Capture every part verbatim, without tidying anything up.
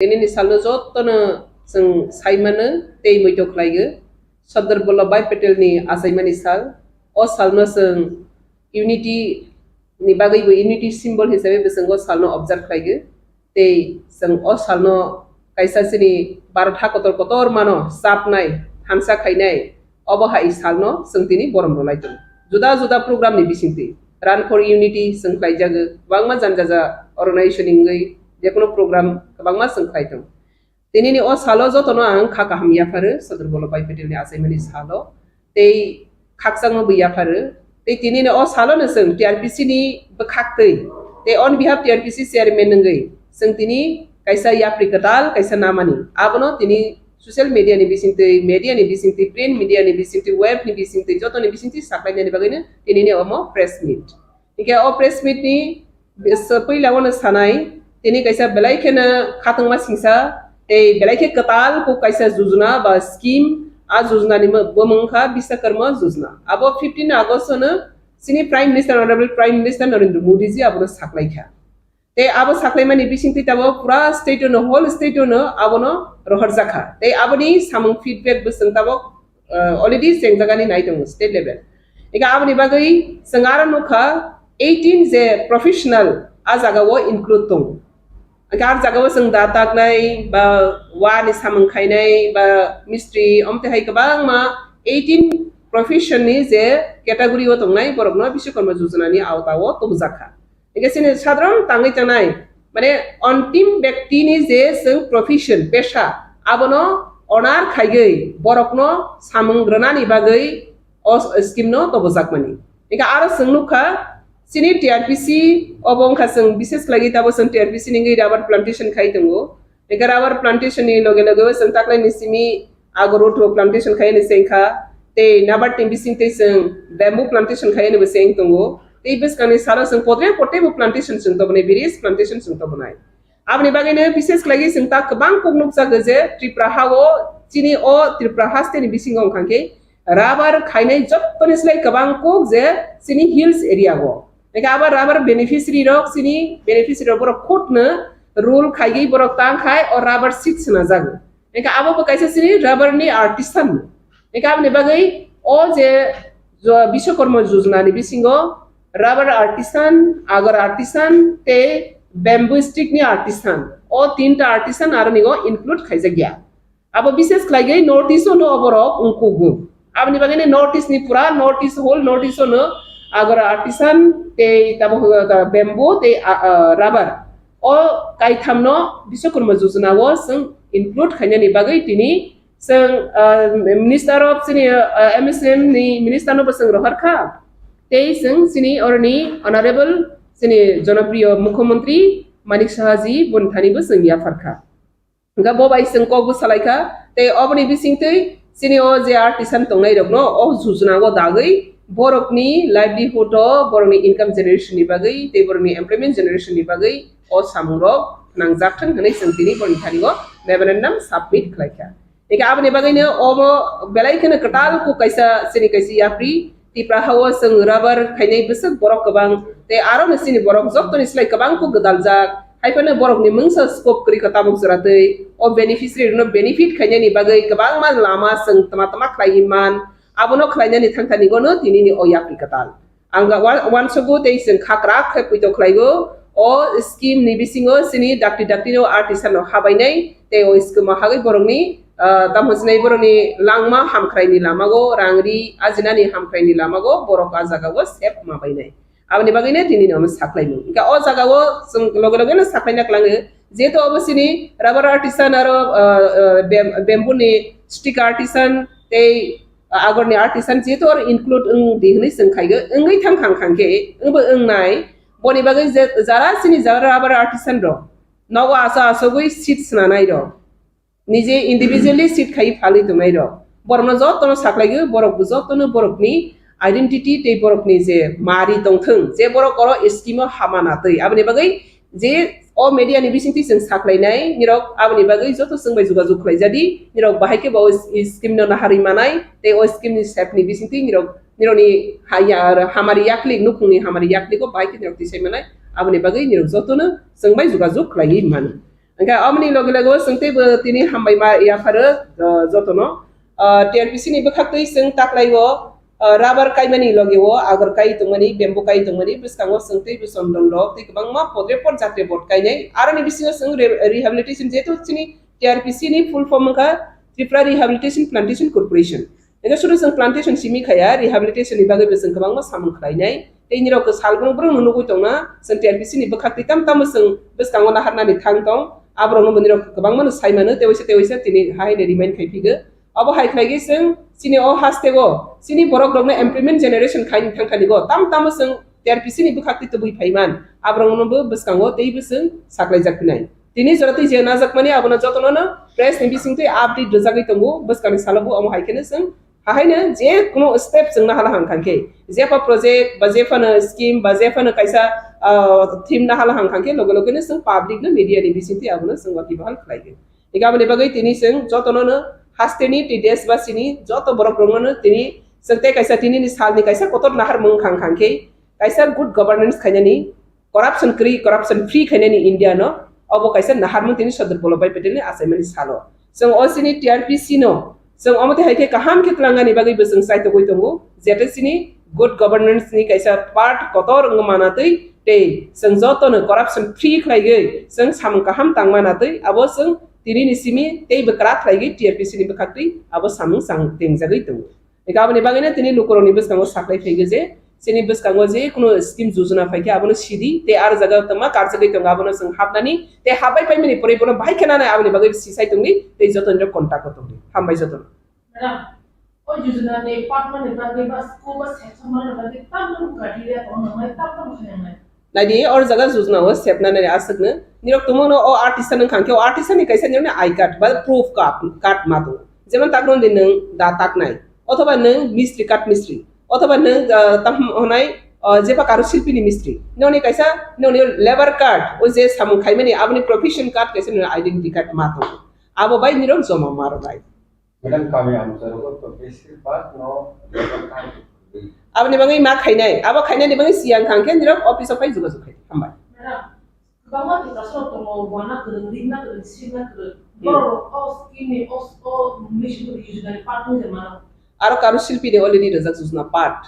Tinini salno jotono chwng saimano tei muitok khlaigo. Sardar Vallabhbhai Patelni achaimani sal. O salno chwng unity ni bagwibo, unity symbol hisabe bo chwng o salno observe khlaigo. Tei chwng o salno kaisa chini Bharat ha kotor kotor mano chapnai, thansa khainai, obo hai salno chwng tini borom rwlai tongo. Juda juda program ni bisingtwi Run for Unity chwng khlaijago, kwbangma jani jaja organization ni wngwi jekono program kwbangma chwng khlai tongo. Tinini o salo jotono ang kha kaham yapharo, Sardar Vallabhbhai Patelni achaimani salo. Tei khakchangma bo yapharo. Tei tinini o salono chwng T R P C ni bwkhaktwi, tei on behalf T R P C chairman wngwi chwng tini kaisa yapri kwtal kaisa namani. Abono tini social media ni bisingtwi, media ni bisingtwi, print media ni bisingtwi, web ni bisingtwi, jotoni bisingtwi saklainani bagwino tinini omo press meet. Hingke o press meet ni bis-, puila wano sanai, tini kaisa belai kheno khatungma singsa, tei belai khe kwtal kok kaisa jujuna ba scheme, a jujuna ni mo-, bo mung kha Biswakarma jujuna. Abo fifteen August no chini Prime Minister, Honorable Prime Minister Narendra Modi ji abono saklai kha. Tei abo saklaimani bisingtwi tabok pura state no, whole state no abono rohorjakha. Tei aboni samung feedback bo chwng tabok, uh, already chengjagani nai tongo state level. Eka aboni bagwi chwng aro nukha eighteen je professional a jaga o include tongo. Eka ar jaga o chwng da taknai ba wa ni samung khainai ba mistri omte hai kwbangma eighteen profession ni je category o tongnai borokno Biswakarma Jojona ni awta o tubujak kha. Hingke chini sadharon tangwi tangnai, mane, ontim bektini je chwng profession, pesha, abono honor khaigwi borokno samung rwnani bagwi o scheme no tobojakmani. Hingke aro chwng nukha, chini T R P C obo wngkha chwng, bishes khlaigwi tabo chwng T R P C ni wngwi rubber plantation khai tongo. Eka rubber plantation ni loge loge o chwng taklai ni simi agarwood plantation khai ni se wngkha, tei nabar ni bising tei chwng bamboo plantation khai ni bo se wng tongo. Tei bwskang ni salo chwng potre potre bo plantation chwng tobonai, various plantation chwng tobonai. Aboni bagwi no bishes khlai chwng ta kwbang kok nukjago je Tripura ha o, chini o Tripura haste ni bisingo wngkha khe rubber khainai jottoni slai kwbang kok je chini hills area o. Eka abo rubber beneficiary rok, chini beneficiary rok borok khutno rule khaigwi borok tang khai o rubber seed swnajago. Eka abo bo kaisa chini rubber ni artisan. Eka aboni bagwi o je jo-, Biswakarma Jojona ni bisingo rubber artisan, agar artisan tei bamboo stick ni artisan. O tinta artisan aro ni o include khaijakya. Abo bishes khlaigwi North East o no oborok wngkugo. Aboni bagwi no North East ni pura North East, whole North East o no agar artisan tei tabo, uh, bamboo tei, uh, uh, rubber. O kaitham no Biswakarma Jojona o chwng include khainani bagwi tini chwng, uh, Minister of chini, uh, M S M ni minister no bo chwng rohor kha. Tei chwng chini oroni Honorable chini Jonopriyo Mukhyamantri Manik Saha ji boni thani bo chwng yaphar kha. Hingkha bo bai chwng kok bwsa lai kha, tei oboni bisingtwi chini o je artisan tongnai rokno o jujuna o dagwi borokni livelihood o, borokni income generation ni bagwi tei borokni employment generation ni bagwi o samung rok nangjak thang hwnwi chwng tini borokni thani o memorandum submit khlai kha. Hingkha aboni bagwi no obo belai kheno kwtal kok kaisa chini kaisa yapri Tipra ha o chwng rubber khainai bwswk borok kwbang, tei aro no chini borok jottoni slai kwbang kok gwdaljak. Hai phano borokni mungsa scope kwrwi kha tabuk jora twi. O beneficiary rokno benefit khainani bagwi kwbangma lama chwng tama tama khlaiwi man. Abono khlainani thangthani gono tinini o yapri kwtal. Ang ga wan-, wansugo tei chwng khakrak khe puito khlaigo. O scheme ni bisingo chini dakti dakti no artisan no habainai tei o scheme o hagwi borokni, ah, tamo sinai borokni langma hamkhraini lamago, rang ri ajinani hamkhraini lamago borok a jagao sep ma bainai. Aboni bagwino tinini omo saklaimung. Hingke o jagao chwng loge loge no saklaina kwlango, jehetu obo chini rubber artisan aro, ah, ah, bam-, bamboo ni stick artisan tei, ah, agor ni artisan jehetu oro include wng di hwnwi chwng khaigo, wngwi thang khang khang khe, wngbo wngnai. Boni bagwi je, jara chini jara rubber artisan rok nogo aso asogwi seat swnanai rok, nije individually seat khai phalwi tongnai rok. Borokno jotono saklaio, borok bo jotono borokni identity tei borokni je mari tongthwng, je borok oro scheme o hama natwi. Aboni bagwi je o media ni bisingtwi chwng saklainai, nirok aboni bagwi joto chwng bai jogajog khlaijadi, nirok bahai khe bo o s-, scheme no naharwi manai, tei o scheme ni sep ni bisingtwi nirok, nirokni ha-, ya-, hamari yaklik, nukhungni hamari yakligo bahai khe nirok tisai manai, aboni bagwi nirok jotono chwng bai jogajog khlaiwi mano. Hingke omoni loge loge o chwng teibo tini hambai ma yapharo, uh, jotono. Uh, T R P C ni bwkhaktwi chwng taklai o, uh, rubber kaimani loge o agor kai tongmani, bamboo kai tongmani, bwskango chwng teibo chondon rok tei kwbangma podre pod jatre bot kainai. Aroni bisingo chwng re-, rehabilitation, jehetu chini T R P C ni full form wngkha Tripura Rehabilitation Plantation Corporation. Hingke sudu chwng plantation simi khaya, rehabilitation ni bagwi bo chwng kwbangma samung khlainai. Tei nirok salbrum brum no nugwi tongna, chwng T R P C ni bwkhaktwi tam tamo chwng bwskango naharnani thang tong. Aborokno bo nirok kwbangma no sai mano, tewaisa tewaisa tini hai ne remind khai phigo. Abo hai khlaigwi chwng chini o hasteo, chini borok rokno employment generation khai thang thani go, tam tamo chwng T R P C ni bwkhaktwi tubui phaiman, aborokno bo bwskango tei bo chwng saklaijak phinai. Tini jora twi je najakmani abono jotono no press ni bisingtwi update rwjagwi tongo, bwskangni salo bo omo hai kheno chwng hahaino je kuno step chwng nahala hang khankhe, jepha project ba jephano scheme ba jephano kaisa, ah, theme nahala hang khankhe loge loge no chwng public no media ni bisingtwi abono chwng waki bahal khlaigo. Hingke aboni bagwi tini chwng jotono no hasteni tei desbasini joto borok rokno no tini chwng tei kaisa tini ni salni kaisa kotor naharmung khang khankhe kaisa good governance khainani, corruption kwrwi, corruption free khainani India no, obo kaisa naharmung tini Sardar Vallabhbhai Patel ni achaimani salo. Chwng o chini T R P C no chwng omo twi hai khe kaham khe twlangani bagwi bo chwng chaitogwi tongo, jete chini good governance ni kaisa part kotor wngma manatwi tei chwng joto no corruption free khlaigwi chwng samung kaham tangma manatwi abo chwng tini ni simi tei bwkra khlaigwi T R P C ni bwkhaktwi abo samung chang tengjagwi tongo. Eka aboni bagwino tini lukurokni bwskango saklai phaigo je, chini bwskango je kuno scheme jojona phaikhe abono sidi, tei ar jaga tongma karjagwi tongo abono chwng hapnani, tei hapbai paimani pore bono bahai khe nanai aboni bagwi sisai tongdi, tei jotonino contact o tongdi. Hambai jotono. Madam, o jojona ni part mani bagwi ba school ba section mani bagwi tamni criteria tong nangnai, tamni khainai. Naidi, or jaga jojona o sepna nai aswkno. Nirok tongmano o artisan wngkha khe, o artisan ni kaisa nirokni I card ba proof card, card ma tongo. Jemon takno di nwng da taknai, othoba nwng mistri, kath mistri, othoba nwng, ah, tam honai, ah, jepa karu silpi ni mistri. Noni kaisa, noni labor card, o je samung khaimani, aboni profession card kaisa nirok identity card ma tongo. Abo bai nirok joma ma rwnai. Madam, kami amchai rogo to besir bak no labor card. Aboni bagwi ma khainai, abo khainani bagwi siyang thang khe nirok office o phai jogajog khai. Hambai. Madam, kwbangma Tiprasa rok tongo, wana kwrwng, ringna kwrwng, sirna kwrwng. Hmm. Borok rok o scheme ni, o, o mission ni yojna ni part wngwi mano. Aro karu silpi ni already rijak jojna part.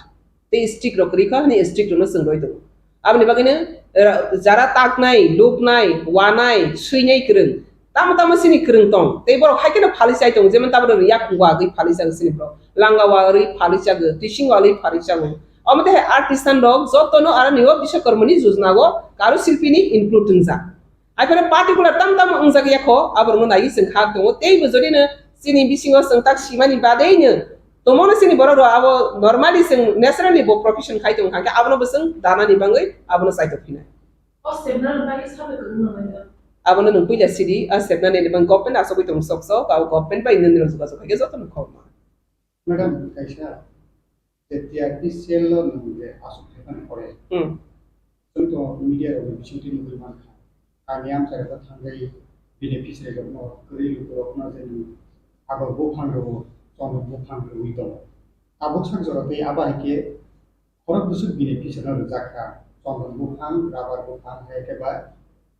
Tei strict rok kwrwi kha, hwnwi strict rokno chwng roi tongo. Aboni bagwino, eh, jara taknai, luknai, wanai, swinai kwrwng, tamo tamo chini kwrwng tong. Tei borok hai kheno phali chai tongo, jemon tabuk rok yak wagwi phali chago chini borok, langa wagwi phali chago, tising wagwi phali chago. Omo tei hai artisan rok jotono aro nibo Biswakarmani jojna o karu silpini include wngjak. Aphano particular tam tam wngjak ya kho, aborokno naiwi chwng khak tongo. Tei bo jodino chini bisingo chwng tak simani badeino tongmano chini borok rok abo normally chwng naturally bo profession khai tong kha khe abono bo chwng danani bagwi abono chaitok phinai. O sepnani bagwi sabai kwrwngno nangya. Abono nwng puila sidi, a sepnani ni bagwi government asogwi tong sok sok, abo government bai nwng nirok jogajog khai khe jotono khobma. Madam, kaisa je T R P cell o nwng je aswk khaimani pore. Hmm. Chwng to media rok ni bisingtwi nugwi mankha. Kami amchai rok thangwi beneficiary rok no, kwrwi luku rok no je nwng agor buphang rw, chondon buphang rwi tongo. Tabuk sak jora tei abo hai khe khorok bwswk beneficiary no rwjak kha. Chondon buphang, rubber buphang, hai khe ba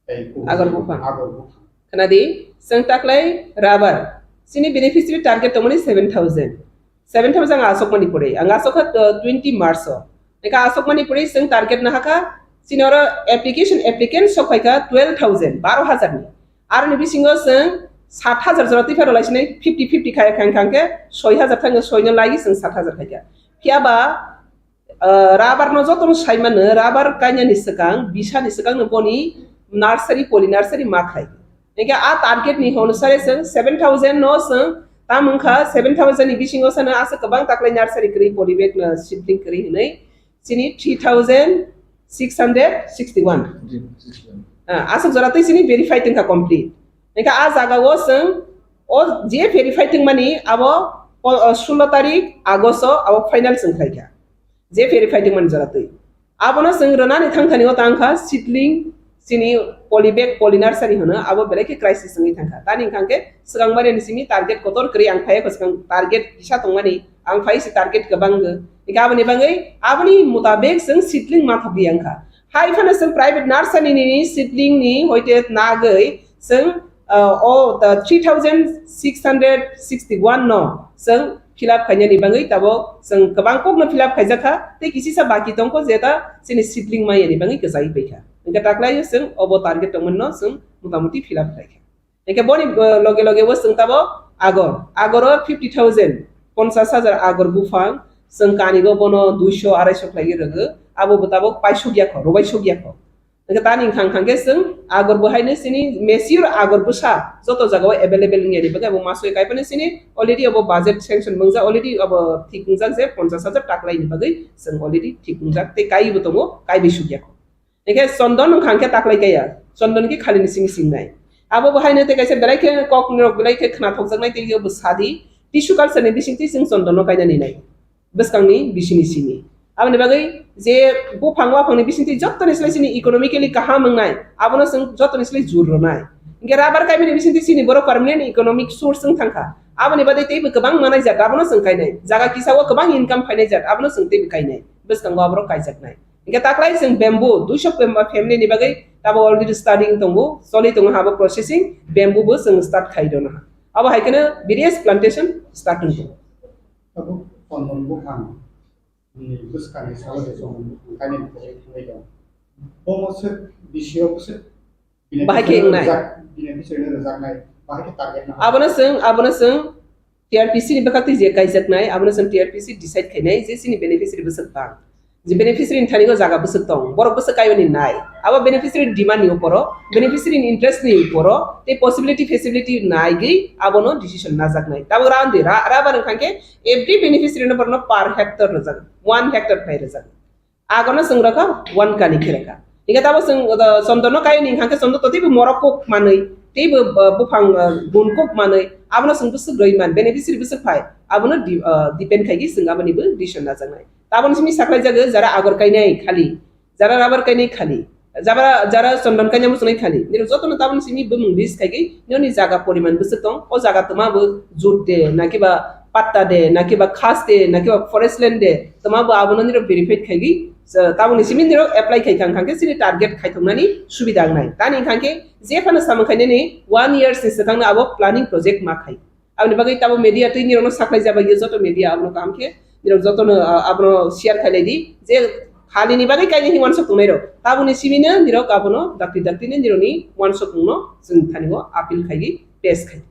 tei kubui agor buphang. Agor buphang. Khna di, chwng taklai rubber. Chini beneficiary target tongmani seven thousand. Seven thousand ang asokmani pore. Ang asokha, uh, twenty March o. Eka asokmani pore chwng target nahakha. Chini oro application, applicant sok phaikha twelve thousand, baro hajar ni. Aroni bisingo chwng sat hajar jora twi phano laisinai fifty fifty khai khang khang khe soi hajar thangkhe soi no lagi chwng sat hajar khaikha. Phiya ba, uh, rubber no joto no sai mano, rubber kainani swkang, bisa ni swkang no boni nursery, poly nursery ma khai. Hingke a target ni hwn sare chwng seven thousand no chwng tam wngkha, seven thousand ni bisingo sano aswk kwbang taklai nursery kwrwi, poly bag no seedling kwrwi hwnwi chini three thousand six hundred sixty one. Ah, aswk jora twi chini verify tongkha complete. Hingke a jaga o chwng o je verify tongmani abo po-, o, sullo tarik August o abo final chwng khlaikha. Je verify tongmani jora twi. Abono chwng rwnani thangthani o tangkha seedling, chini poly bag, poly nursery hwno, abo belai khe crisis wngwi thangkha. Tani hwnkha khe swkang mari ni simi target kotor kwrwi ang phaiya kho, swkang target kisa tongmani, ang phai se target kwbang go. Hingkhe aboni bagwi, aboni mutabek chwng seedling ma thokdi wngkha. Hai phano chwng private nursery ni seedling ni hoite nagwi Chwng, ah, o, ta, three thousand six hundred sixty one no chwng fill up khainani bagwi tabok chwng kwbang kokno fill up khaijak kha, tei kisisa baki tongkho je ta chini sibling mayani bagwi kwchai paikha. Hwnkhe taklaio chwng obo target tongmani no chwng motamoti fill up khlaikha. Hwnkhe boni, uh, loge loge o chwng tabok Agor, Agor o fifty thousand, ponchas hajar Agor buphang, chwng kanigo bono duiso araisho khlaiwi rwgo, abo bo tabok paisuk yakho, rwbaisuk yakho. Hwnkhe tani wngkha, wngkha khe chwng Agor bo haino chini mature Agor bwsa joto jagao available wngya ni bagwi abo masoi kaiphano chini already abo budget sanction wngjak, already abo thik wngjak je ponchas hajar taklaini bagwi chwng already thik wngjak tei kaiwi bo tongo, kaiwi sukya kho. Hwnkhe Chondon wngkha khe taklai kaya, Chondon khe khalini simi singnai. Abo bo haino tei kaisa belai khe kok norok belai khe khnathokjaknai tei bo sadi, tissue culture ni bisingtwi chwng Chondon no kainani nai. Bwskangni bisini simi. Aboni bagwi je buphang waphangni bisingtwi jottoni slai chini economically kaham wngnai, abono chwng jottoni slai jur rwnai. Hwnkhe rubber kaimani bisingtwi chini borok permanent economic source wng thangkha. Aboni bagwi teibo kwbang manai jat, abono chwng kainai. Jaga kisa o kwbang income phainai jat, abono chwng teibo kainai. Bwskango aborok kaijaknai. Hwnkhe taklai chwng bamboo, duiso pem-, family ni bagwi tabo already studying tongo, choli tongo habo processing, bamboo bo chwng start khai rwna. Abo hai kheno various plantation start wng tongo. Abo Chondon buphang ni bwskangni salo je chwng kainwi pore thangwi tongo. Omo se bisi o se bini Bahai khe bisingtwi wngnai. Rwjak, bini bisingtwi rwjaknai, bahai khe target no. Abono chwng, abono chwng T R P C ni bwkhaktwi je kaijaknai, abono chwng T R P C decide khainai je chini beneficiary bwswk bang. Je beneficiary ni thani o jaga bwswk tong, borok bwswk kaiwi nai. Abo beneficiary demand ni uporo, beneficiary ni interest ni uporo, tei possibility feasibility naigwi abono decision najaknai. Tabuk ra-, ra-, rubber wngkha khe every beneficiary no borokno per hectare rwjak, one hectare khlai rwjak. Agono chwng rwkha one kani khe rwkha. Hingkhe tabo chwng, uh, Chondon no kayo ni hwnkha khe Chondon to teibo morok kok manwi, teibo, uh, buphang, uh, gun kok manwi, abono chwng bwswk rwi man, beneficiary bwswk phai, abono di-, uh, depend khaigwi chwng aboni bo decision najaknai. Taboni simi saklai jago jara Agor kainai khali, jara rubber kainai khali, jara, jara Chondon kainai muchunai khali. Nini jotono taboni simi bumung list khaigwi nini jaga poriman bwswk tong, o jaga twma bo jut de, nakiba patta de, nakiba khas de, nakiba forest land de, twma bo abono nirok verify khaigwi, taboni simi nirok apply khai kha, hwnkha khe chini target khaithoknani subida wngnai. Tani hwnkha khe je phano samung khainani one years ni swkangno abo planning project ma khai. Aboni bagwi tabo media twi nirokno saklai jaba ye joto media abono kaham khe nirok jotono, ah, abono share khailai di je khalini bagwi kainwi hwnwi uansuk tongnai rok. Taboni simi no nirok abono dakti dakti ni nirokni uansukmung no chwng thani o appeal khaigwi pass khai.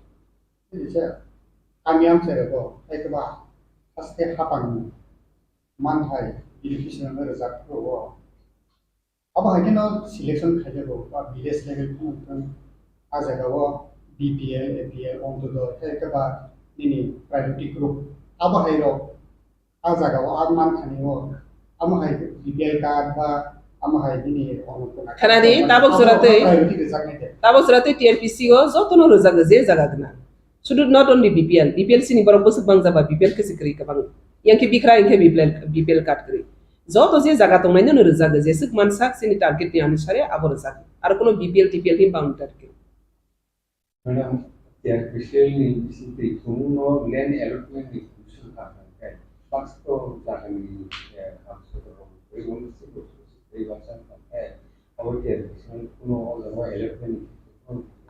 Kaisa kami amchai rogo, hai khe ba haste hapang manthai education no rwjak phuru o. Abo hai kheno selection khaijago ba village level phano wngthang, a jagao B P L, A P L, Ontodoi, hai khe ba nini priority group. Abo hai rok a jagao a manthani o, amo hai B P L card ba amo hai nini Annapurna card Khanadi, ba tabok abo jora tei, priority rwjaknai de. Tabok jora tei T R P C o jotono rwjago je jaga gwnang. Sudu not only B P L, B P L sini borok bwswk bang jaba, B P L khe se kwrwi kwbang. Yang khe bikra, yang khe B P L, B P L card kwrwi. Joto je jaga tongnai no rwjago, jeswk mansak chini target ni anusare abo rwjago. Aro kuno B P L, T P L ni boundary kwrwi. Madam, T R P C ni bisingtwi chwngno land allotment ni commission kha kha khe, baksa to jaga ni, eh, kha khe to rok, tei bo se bo se tei baksa kha khe, abo T R P C ni kuno o jaga allotment ni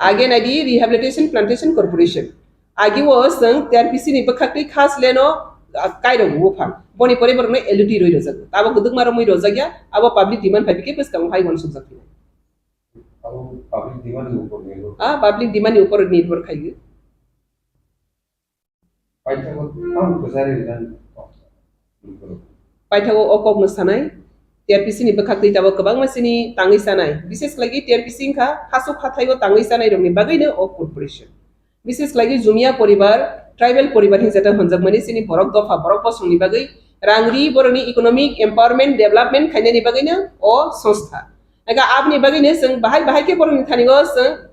Age naidi Rehabilitation Plantation Corporation. Agi o chwng T R P C ni bwkhaktwi khas leno, ah, kairok buphang. Boni pore borokno L U T rwi rwjago. Abo kwdwkma romwi rwjakya, abo public demand phai bikhe bwskango hai uansukjak phino. Abo public demand ni upor nirbhor. Ah, public demand ni upor nirbhor khaio. Paithago tamo kwchari rijani kok. Paithago o kokno sanai, T R P C ni bwkhaktwi tabok kwbangma chini tangwi chanai. Bises khlai T R P C wngkha hasuk hathaio tangwi chanai rokni bagwino o corporation. Bises khlai Jumia poribar, tribal poribar hinwi jata hwnjakmani chini borok dopha, borok bosongni bagwi rang ri, borokni economic empowerment, development khainani bagwino o songstha. Ega aboni bagwino chwng bahai bahai khe borokni thani o chwng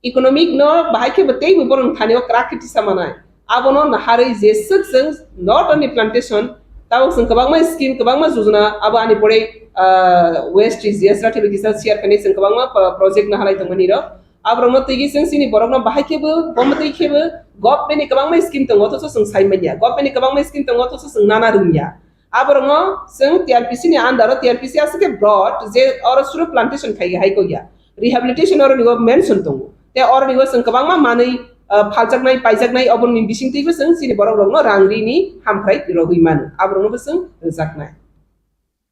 economic no bahai khe bo tei bo borok thani o kwrak khe tisa manai. Abono naharwi jeswk chwng not only plantation, tabuk chwng kwbangma scheme, kwbangma jojona, abo ani pore, ah, West G S Rathi bai kisa share khainai chwng kwbangma pro-, project naharlai tongmani rok. Aborokno twiwi chwng chini borokno bahai khe bo, bo mwtwi khe bo government ni kwbangma scheme tongo, othocho chwng sai manya. Government ni kwbangma scheme tongo, othocho chwng nana rwngya. Aborokno chwng T R P C ni under o, T R P C aswk khe broad je oro suru plantation khai hai kok ya. Rehabilitation oro nigo mention tongo. Te oroni bo chwng kwbangma manwi, ah, phaljaknai, paijaknai, oborni bisingtwibo chwng chini borok rokno rang rini hamphrai rogwi mano, aborokno bo chwng rwjaknai.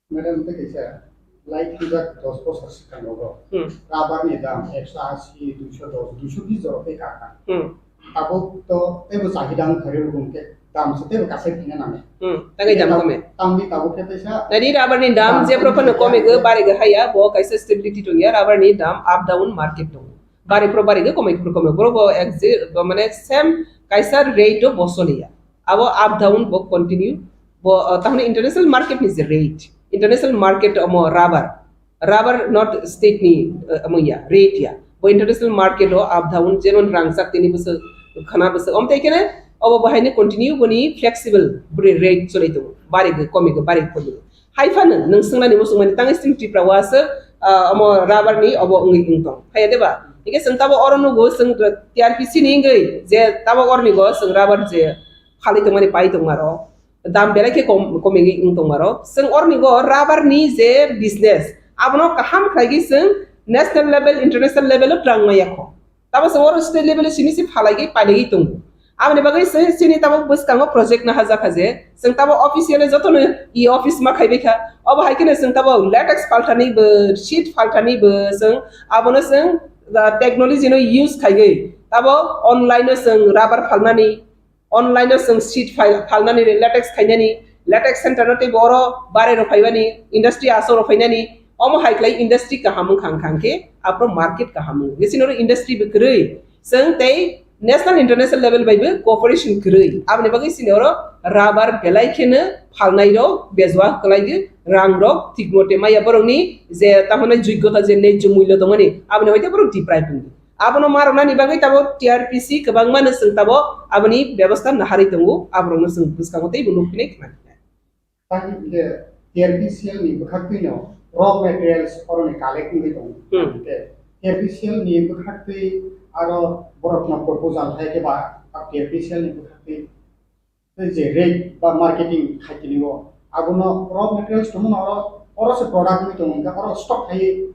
Madam, tei kaisa, lai thangkha dos bosor swkang rogo. Hmm. Rubber ni dam ekso asi, duiso dos, duiso bis jorok tei kakha. Hmm. Tabuk to teibo chahida wngkha rw rwgwng khe dam se teibo kasai thangna nangnai. Hmm. Tangwi dam kome. Tamni tabuk khe teisa. Nadi rubber ni dam je prophano kome go bari go haya, bo kaisa stability tongya, rubber ni dam up down market tongo. Bari pro bari go kome pro kome. Boro bo ek je, bo mane same kaisa rate o bo soliya. Abo up down bo continue. Bo, uh, tahone international market ni je rate. International market omo rubber. Rubber not state ni, uh, omo ya, rate ya. Bo international market o up down, jemon rangchak tini bwswk, khana bwswk. Om tei kene obo bahai ni continue boni flexible boni rate choli tongo. Bari go kome go bari go. Hai phano nwng swngnani muchungmani tangwi chini Tripura o aswk, ah, omo rubber ni obo wngwi wng tong. Phaiya de ba? Hingke chwng tabo oro nugo chwng T R P C ni wngwi je tabo oroni go chwng rubber je phalwi tongmani pai tongma rok. Dam belai khe kom, komigwi wng tongma rok. Chwng oroni go rubber ni je business abono kaham khlaigwi chwng national level, international level o twlang maya kho. Tabo chwng oro state level o simi se phalaiwi pailaiwi tongo. Aboni bagwi se chini tabo bwskango project nahajak kha je chwng tabo official jotono e office ma khaibai kha. Obo hai kheno chwng tabo latex palthani bo, sheet palthani bo chwng abono chwng, ah, technology no use khaiwi tabo online o chwng rubber phalnani, online o chwng sheet phal-, phalnani, latex khainani, latex center no teibo oro bare rok phaibani, industry asok rok phainani, omo hai khlai industry kaham wngkha, wngkha khe aphuru market kaham wngo. Bisi noro industry bo kwrwi, chwng tei national international level bai bo cooperation kwrwi. Aboni bagwi chini oro rubber belai kheno phalnai rok bejua kwlai rang rok thik mote maya borokni je tamoni joigyota je nejjo mullo tongmani, aboni hoite borok deprive wngdi. Abono ma rwnani bagwi tabo T R P C kwbangma no chwng tabo aboni bebostha naharwi tongo, aborokno chwng bwskango teibo nukphinai khna khe. Tei hwnkhe T R P C L ni bwkhaktwi no raw materials oroni collect wngwi tongo. Hmm. Hwnkhe T R P C L ni bwkhaktwi aro borokno proposal hai khe ba T R P C L ni bwkhaktwi tei je rate ba marketing khai tini o, abono raw materials tongmano oro, oro se product wngwi tongo, hwnkhe oro stock khai,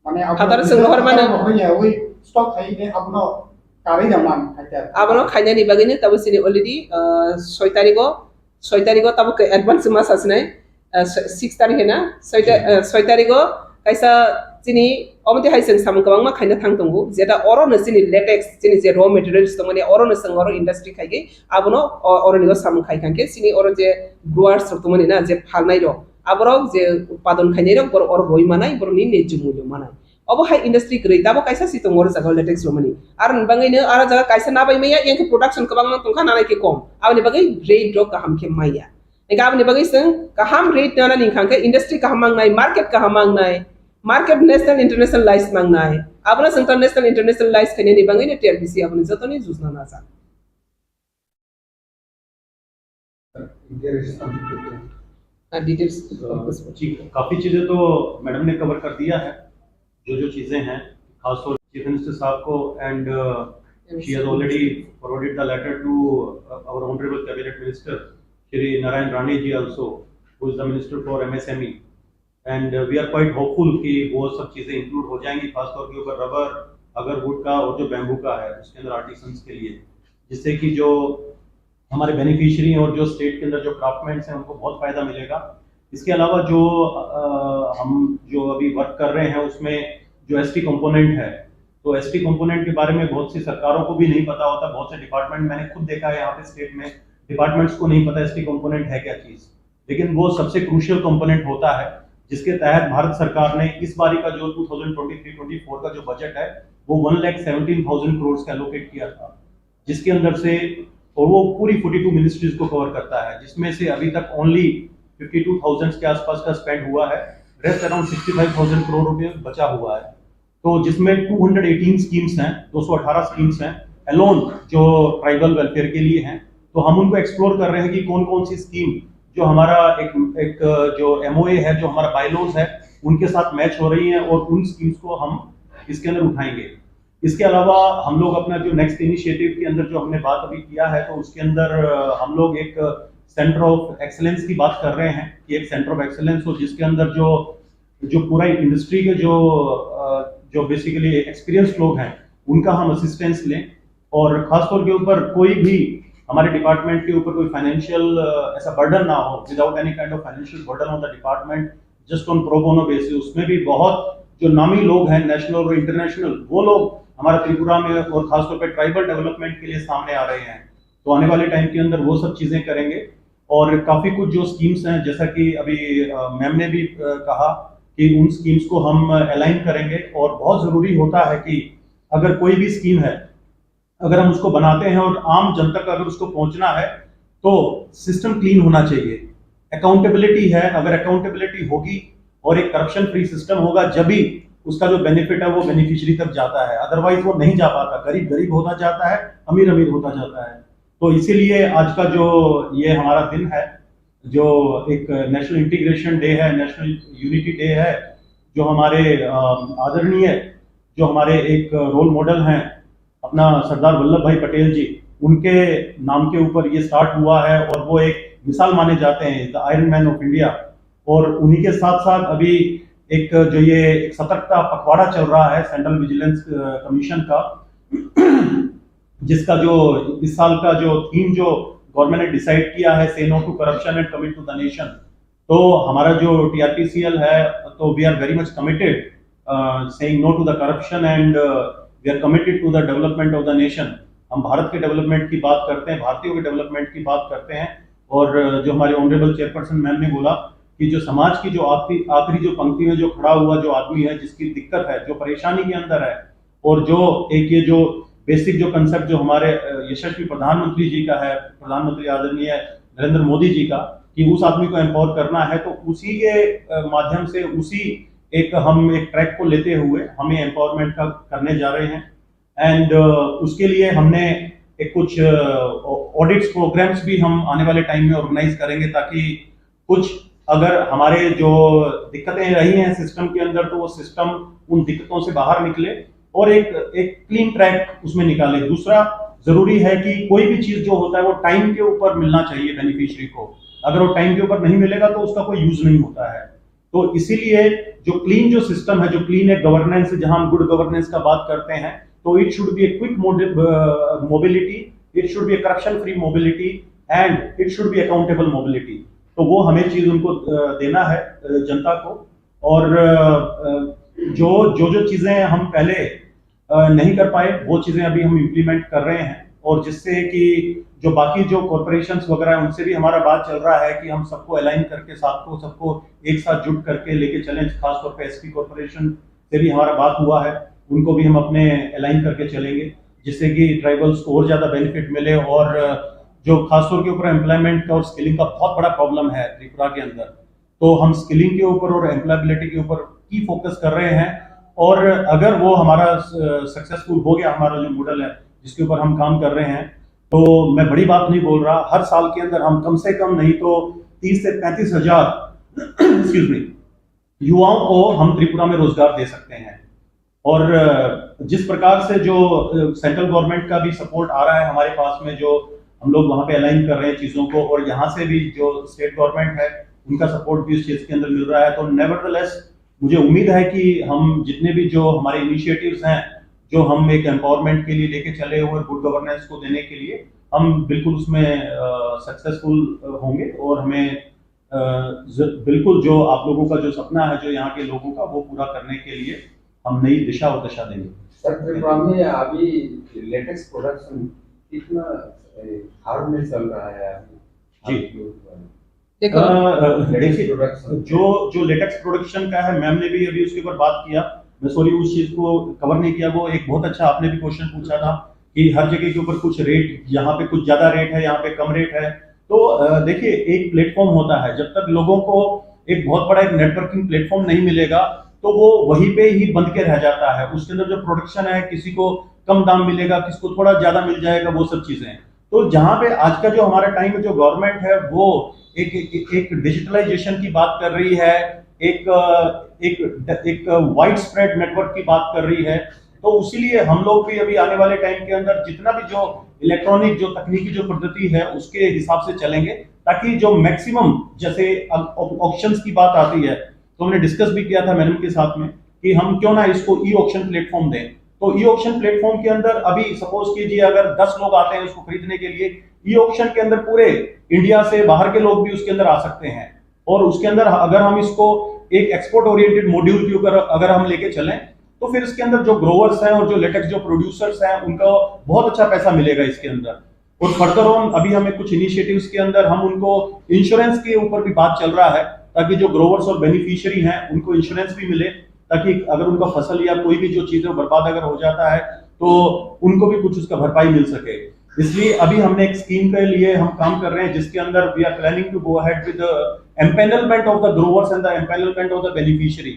mane abo phataro chwng rohor mano. Rohor ya, oi stock khai de abono karwi da man khai ta. Abono khainani bagwi no tabo chini already, ah, soi tarigo, soi tarigo tabo ke advance ma sasnai. Ah, six tarikh hena, soi ta-, ah, soi tarikh o kaisa chini omo twi hai chwng samung kwbangma khaina thang tongo, jeta oro no chini latex, chini je raw materials tongmani oro no chwng oro industry khaigwi abono o-, oro ni o samung khai thang khe chini oro je growers rok tongmani na, je phalnai rok, aborok je utpadon khainai rok borok oro roi manai, borok ni nejjo mullo manai. Obo hai industry kwrwi, tabo kaisa si tongo oro jaga o latex romani. Aro ni bagwi no aro jaga kaisa nabai maya, yang khe production kwbangma tongkha, nanai khe kom. Aboni bagwi rate rok kaham khe maya. Hingke aboni bagwi chwng kaham rate nana ni hingkha khe industry kaham mangnai, market kaham mangnai, market national internationalize mangnai. Abono chwng ta national internationalize khainani bagwi no T R P C aboni jotoni jujna najak. Ah, details. अ, जी, काफ़ी चीज़ें तो मैडम ने कवर कर दिया है। जो, जो चीज़ें हैं, खासतौर चीफ मिनिस्टर साहब को, and, uh, she has already forwarded the letter to, uh, our honorable cabinet minister, Shri Narayan Rane ji also, who is the minister for M S M E. And, uh, we are quite hopeful कि वो सब चीज़ें इंक्लूड हो जाएंगी, खासतौर के ऊपर rubber, agarwood का और जो बैम्बू का है, उसके अंदर आर्टिसंस के लिए, जिससे कि जो हमारे बेनिफिशियरी हैं और जो स्टेट के अंदर जो क्राफ्टमैन्स हैं, उनको बहुत फ़ायदा मिलेगा। इसके अलावा जो, अ, हम जो अभी वर्क कर रहे हैं, उसमें जो एसटी कंपोनेंट है, तो एसटी कंपोनेंट के बारे में बहुत सी सरकारों को भी नहीं पता होता। बहुत से डिपार्टमेंट, मैंने खुद देखा है यहाँ पे स्टेट में, डिपार्टमेंट्स को नहीं पता एसटी कंपोनेंट है क्या चीज़। लेकिन वो सबसे क्रूशियल कंपोनेंट होता है, जिसके तहत भारत सरकार ने इस बारी का जो two thousand twenty three twenty four का जो बजट है, वो वन लाख सेवनटीन थाउजेंड करोड़ का एलोकेट किया था, जिसके अंदर से, और वो पूरी फ़ोर्टी टू मिनिस्ट्रीज को कवर करता है, जिसमें से अभी तक ओनली फिफ्टी टू थाउजेंड के आसपास का स्पेंड हुआ है, rest around sixty five thousand crore रुपए बचा हुआ है। तो जिसमें टू हंड्रेड एटीन स्कीम्स हैं, दो सौ अठारह स्कीम्स हैं, अलोन जो ट्राइबल वेलफेयर के लिए हैं, तो हम उनको एक्सप्लोर कर रहे हैं कि कौन कौन सी स्कीम जो हमारा एक, एक जो एमओए है, जो हमारा बायलॉज है, उनके साथ मैच हो रही हैं और उन स्कीम्स को हम इसके अंदर उठाएंगे। इसके अलावा हम लोग अपना जो नेक्स्ट इनिशिएटिव के अंदर जो हमने बात अभी किया है, तो उसके अंदर, अ, हम लोग एक सेंटर ऑफ एक्सीलेंस की बात कर रहे हैं कि एक सेंटर ऑफ एक्सीलेंस हो, जिसके अंदर जो, जो पूरा इंडस्ट्री के जो, अ, जो बेसिकली एक्सपीरियंस लोग हैं, उनका हम असिस्टेंस लें। और खासतौर के ऊपर कोई भी हमारे डिपार्टमेंट के ऊपर कोई फाइनेंशियल ऐसा बर्डन ना हो, without any kind of financial burden on the department, just on pro bono basis। उसमें भी बहुत जो नामी लोग हैं नेशनल और इंटरनेशनल, वो लोग हमारा त्रिपुरा में और खासतौर पे ट्राइबल डेवलपमेंट के लिए सामने आ रहे हैं। तो आने वाले टाइम के अंदर वो सब चीज़ें करेंगे। और काफ़ी कुछ जो स्कीम्स हैं, जैसा कि अभी मैम ने भी कहा कि उन स्कीम्स को हम अलाइन करेंगे। और बहुत ज़रूरी होता है कि अगर कोई भी स्कीम है, अगर हम उसको बनाते हैं और आम जनता का अगर उसको पहुंचना है, तो सिस्टम क्लीन होना चाहिए। अकाउंटेबिलिटी है, अगर अकाउंटेबिलिटी होगी और एक करप्शन फ्री सिस्टम होगा, जब भी उसका जो बेनिफिट है वो बेनिफिशियरी तक जाता है, अदरवाइज वो नहीं जा पाता। गरीब गरीब होता जाता है, अमीर अमीर होता जाता है। तो इसीलिए आज का जो ये हमारा दिन है, जो एक नेशनल इंटीग्रेशन डे है, नेशनल यूनिटी डे है, जो हमारे आदरणीय, जो हमारे एक रोल मॉडल हैं अपना सरदार वल्लभ भाई पटेल जी, उनके नाम के ऊपर ये स्टार्ट हुआ है और वो एक मिसाल माने जाते हैं, the iron man of India. और उन्हीं के साथ साथ अभी एक जो ये एक सतर्कता पखवाड़ा चल रहा है सेंट्रल विजिलेंस कमीशन का, जिसका जो इस साल का जो थीम जो गवर्नमेंट ने डिसाइड किया है, say no to corruption and commit to the nation. तो हमारा जो टीआरपीसीएल है, तो we are very much committed saying no to the corruption and we are committed to the development of the nation। हम भारत के डेवलपमेंट की बात करते हैं, भारतीयों के डेवलपमेंट की बात करते हैं। और जो हमारे ऑनरेबल चेयरपर्सन मैम ने बोला कि जो समाज की जो आखिरी आखिरी जो पंक्ति में जो खड़ा हुआ जो आदमी है, जिसकी दिक्कत है, जो परेशानी के अंदर है, और जो एक ये जो बेसिक जो कंसेप्ट जो हमारे यशस्वी प्रधानमंत्री जी का है, प्रधानमंत्री आदरणीय नरेंद्र मोदी जी का, कि उस आदमी को एम्पावर करना है, तो उसी के माध्यम से उसी एक हम एक ट्रैक को लेते हुए हम ये एम्पावरमेंट का करने जा रहे हैं। एंड उसके लिए हमने एक कुछ ऑडिट्स प्रोग्राम्स भी हम आने वाले टाइम में ऑर्गेनाइज करेंगे, ताकि कुछ अगर हमारे जो दिक्कतें रही हैं सिस्टम के अंदर, तो वो सिस्टम उन दिक्कतों से बाहर निकले और एक एक क्लीन ट्रैक उसमें निकाले। दूसरा जरूरी है कि कोई भी चीज जो होता है वो टाइम के ऊपर मिलना चाहिए बेनिफिशियरी को। अगर वो टाइम के ऊपर नहीं मिलेगा तो उसका कोई यूज नहीं होता है। तो इसीलिए जो क्लीन जो सिस्टम है, जो क्लीन एक गवर्नेंस है, जहां हम गुड गवर्नेंस का बात करते हैं, तो it should be a quick mobility, it should be a corruption free mobility and it should be accountable mobility। तो वो हमें चीज उनको देना है जनता को। और जो जो जो चीजें हम पहले नहीं कर पाए, वो चीजें अभी हम इम्प्लीमेंट कर रहे हैं, और जिससे कि जो बाकी जो कॉरपोरेशन वगैरह हैं, उनसे भी हमारा बात चल रहा है कि हम सबको अलाइन करके, साथ को सबको एक साथ जुट करके लेके चलें। खासतौर पे एसपी कॉरपोरेशन से भी हमारा बात हुआ है, उनको भी हम अपने अलाइन करके चलेंगे, जिससे कि ट्राइबल्स को और ज्यादा बेनिफिट मिले। और जो खासतौर के ऊपर एम्प्लॉयमेंट का और स्किलिंग का बहुत बड़ा प्रॉब्लम है त्रिपुरा के अंदर, तो हम स्किलिंग के ऊपर और एम्प्लॉयबिलिटी के ऊपर की फोकस कर रहे हैं। और अगर वो हमारा सक्सेसफुल हो गया, हमारा जो मॉडल है जिसके ऊपर हम काम कर रहे हैं, तो मैं बड़ी बात नहीं बोल रहा, हर साल के अंदर हम कम से कम नहीं तो तीस से पैंतीस हजार एक्सक्यूज मी, युवाओं को हम त्रिपुरा में रोजगार दे सकते हैं। और जिस प्रकार से जो सेंट्रल गवर्नमेंट का भी सपोर्ट आ रहा है हमारे पास में, जो हम लोग वहाँ पे अलाइन कर रहे हैं चीज़ों को, और यहाँ से भी जो स्टेट गवर्नमेंट है उनका सपोर्ट भी इस चीज़ के अंदर मिल रहा है, तो नेवरदलेस मुझे उम्मीद है कि हम जितने भी जो हमारे इनिशिएटिव्स हैं, जो हम एक एम्पावरमेंट के लिए लेके चले हुए, गुड गवर्नेंस को देने के लिए, हम बिल्कुल उसमें सक्सेसफुल होंगे और हमें बिल्कुल जो आप लोगों का जो सपना है, जो यहाँ के लोगों का, वो पूरा करने के लिए हम नई दिशा और दशा देंगे। सर, त्रिपुरा में अभी लेटेक्स प्रोडक्शन कितना हाल में चल रहा है अभी? जी। देखो, देखिए, जो जो लेटेक्स प्रोडक्शन का है, मैम ने भी अभी उसके ऊपर बात किया। मैं सॉरी, उस चीज को कवर नहीं किया। वो एक बहुत अच्छा आपने भी क्वेश्चन पूछा था कि हर जगह के ऊपर कुछ रेट, यहाँ पे कुछ ज्यादा रेट है, यहाँ पे कम रेट है। तो देखिए, एक प्लेटफॉर्म होता है, जब तक लोगों को एक बहुत बड़ा एक नेटवर्किंग प्लेटफॉर्म नहीं मिलेगा, तो वो वहीं पे ही बंद के रह जाता है। उसके अंदर जो प्रोडक्शन है, किसी को कम दाम मिलेगा, किसको थोड़ा ज्यादा मिल जाएगा, वो सब चीजें। तो जहाँ पे आज का जो हमारा टाइम में जो गवर्नमेंट है, वो एक एक, एक डिजिटलाइजेशन की बात कर रही है, एक एक एक वाइड स्प्रेड नेटवर्क की बात कर रही है। तो उसीलिए हम लोग भी अभी आने वाले टाइम के अंदर जितना भी जो इलेक्ट्रॉनिक जो तकनीकी जो पद्धति है, उसके हिसाब से चलेंगे, ताकि जो मैक्सिमम, जैसे ऑक्शंस की बात आती है, तो हमने डिस्कस भी किया था मैडम के साथ में कि हम क्यों ना इसको ई ऑक्शन प्लेटफॉर्म दें, तो ई ऑक्शन प्लेटफॉर्म के अंदर अभी सपोज कीजिए, अगर दस लोग आते हैं उसको खरीदने के लिए, ई ऑक्शन के अंदर पूरे इंडिया से बाहर के लोग भी उसके अंदर आ सकते हैं। और उसके अंदर अगर हम इसको एक एक्सपोर्ट ओरिएंटेड मॉड्यूल के ऊपर अगर हम लेके चलें, तो फिर इसके अंदर जो ग्रोवर्स हैं और जो लेटेक्स जो प्रोड्यूसर्स हैं, उनका बहुत अच्छा पैसा मिलेगा इसके अंदर। और फर्दर ऑन अभी हमें कुछ इनिशिएटिव्स के अंदर हम उनको इंश्योरेंस के ऊपर भी बात चल रहा है, ताकि जो ग्रोवर्स और बेनिफिशियरी हैं उनको इंश्योरेंस भी मिले, ताकि अगर उनका फसल या कोई भी जो चीजें बर्बाद अगर हो जाता है, तो उनको भी कुछ उसका भरपाई मिल सके। इसलिए अभी हमने एक स्कीम के लिए हम काम कर रहे हैं, जिसके अंदर we are planning to go ahead with empanelment of the growers and the empanelment of the beneficiary,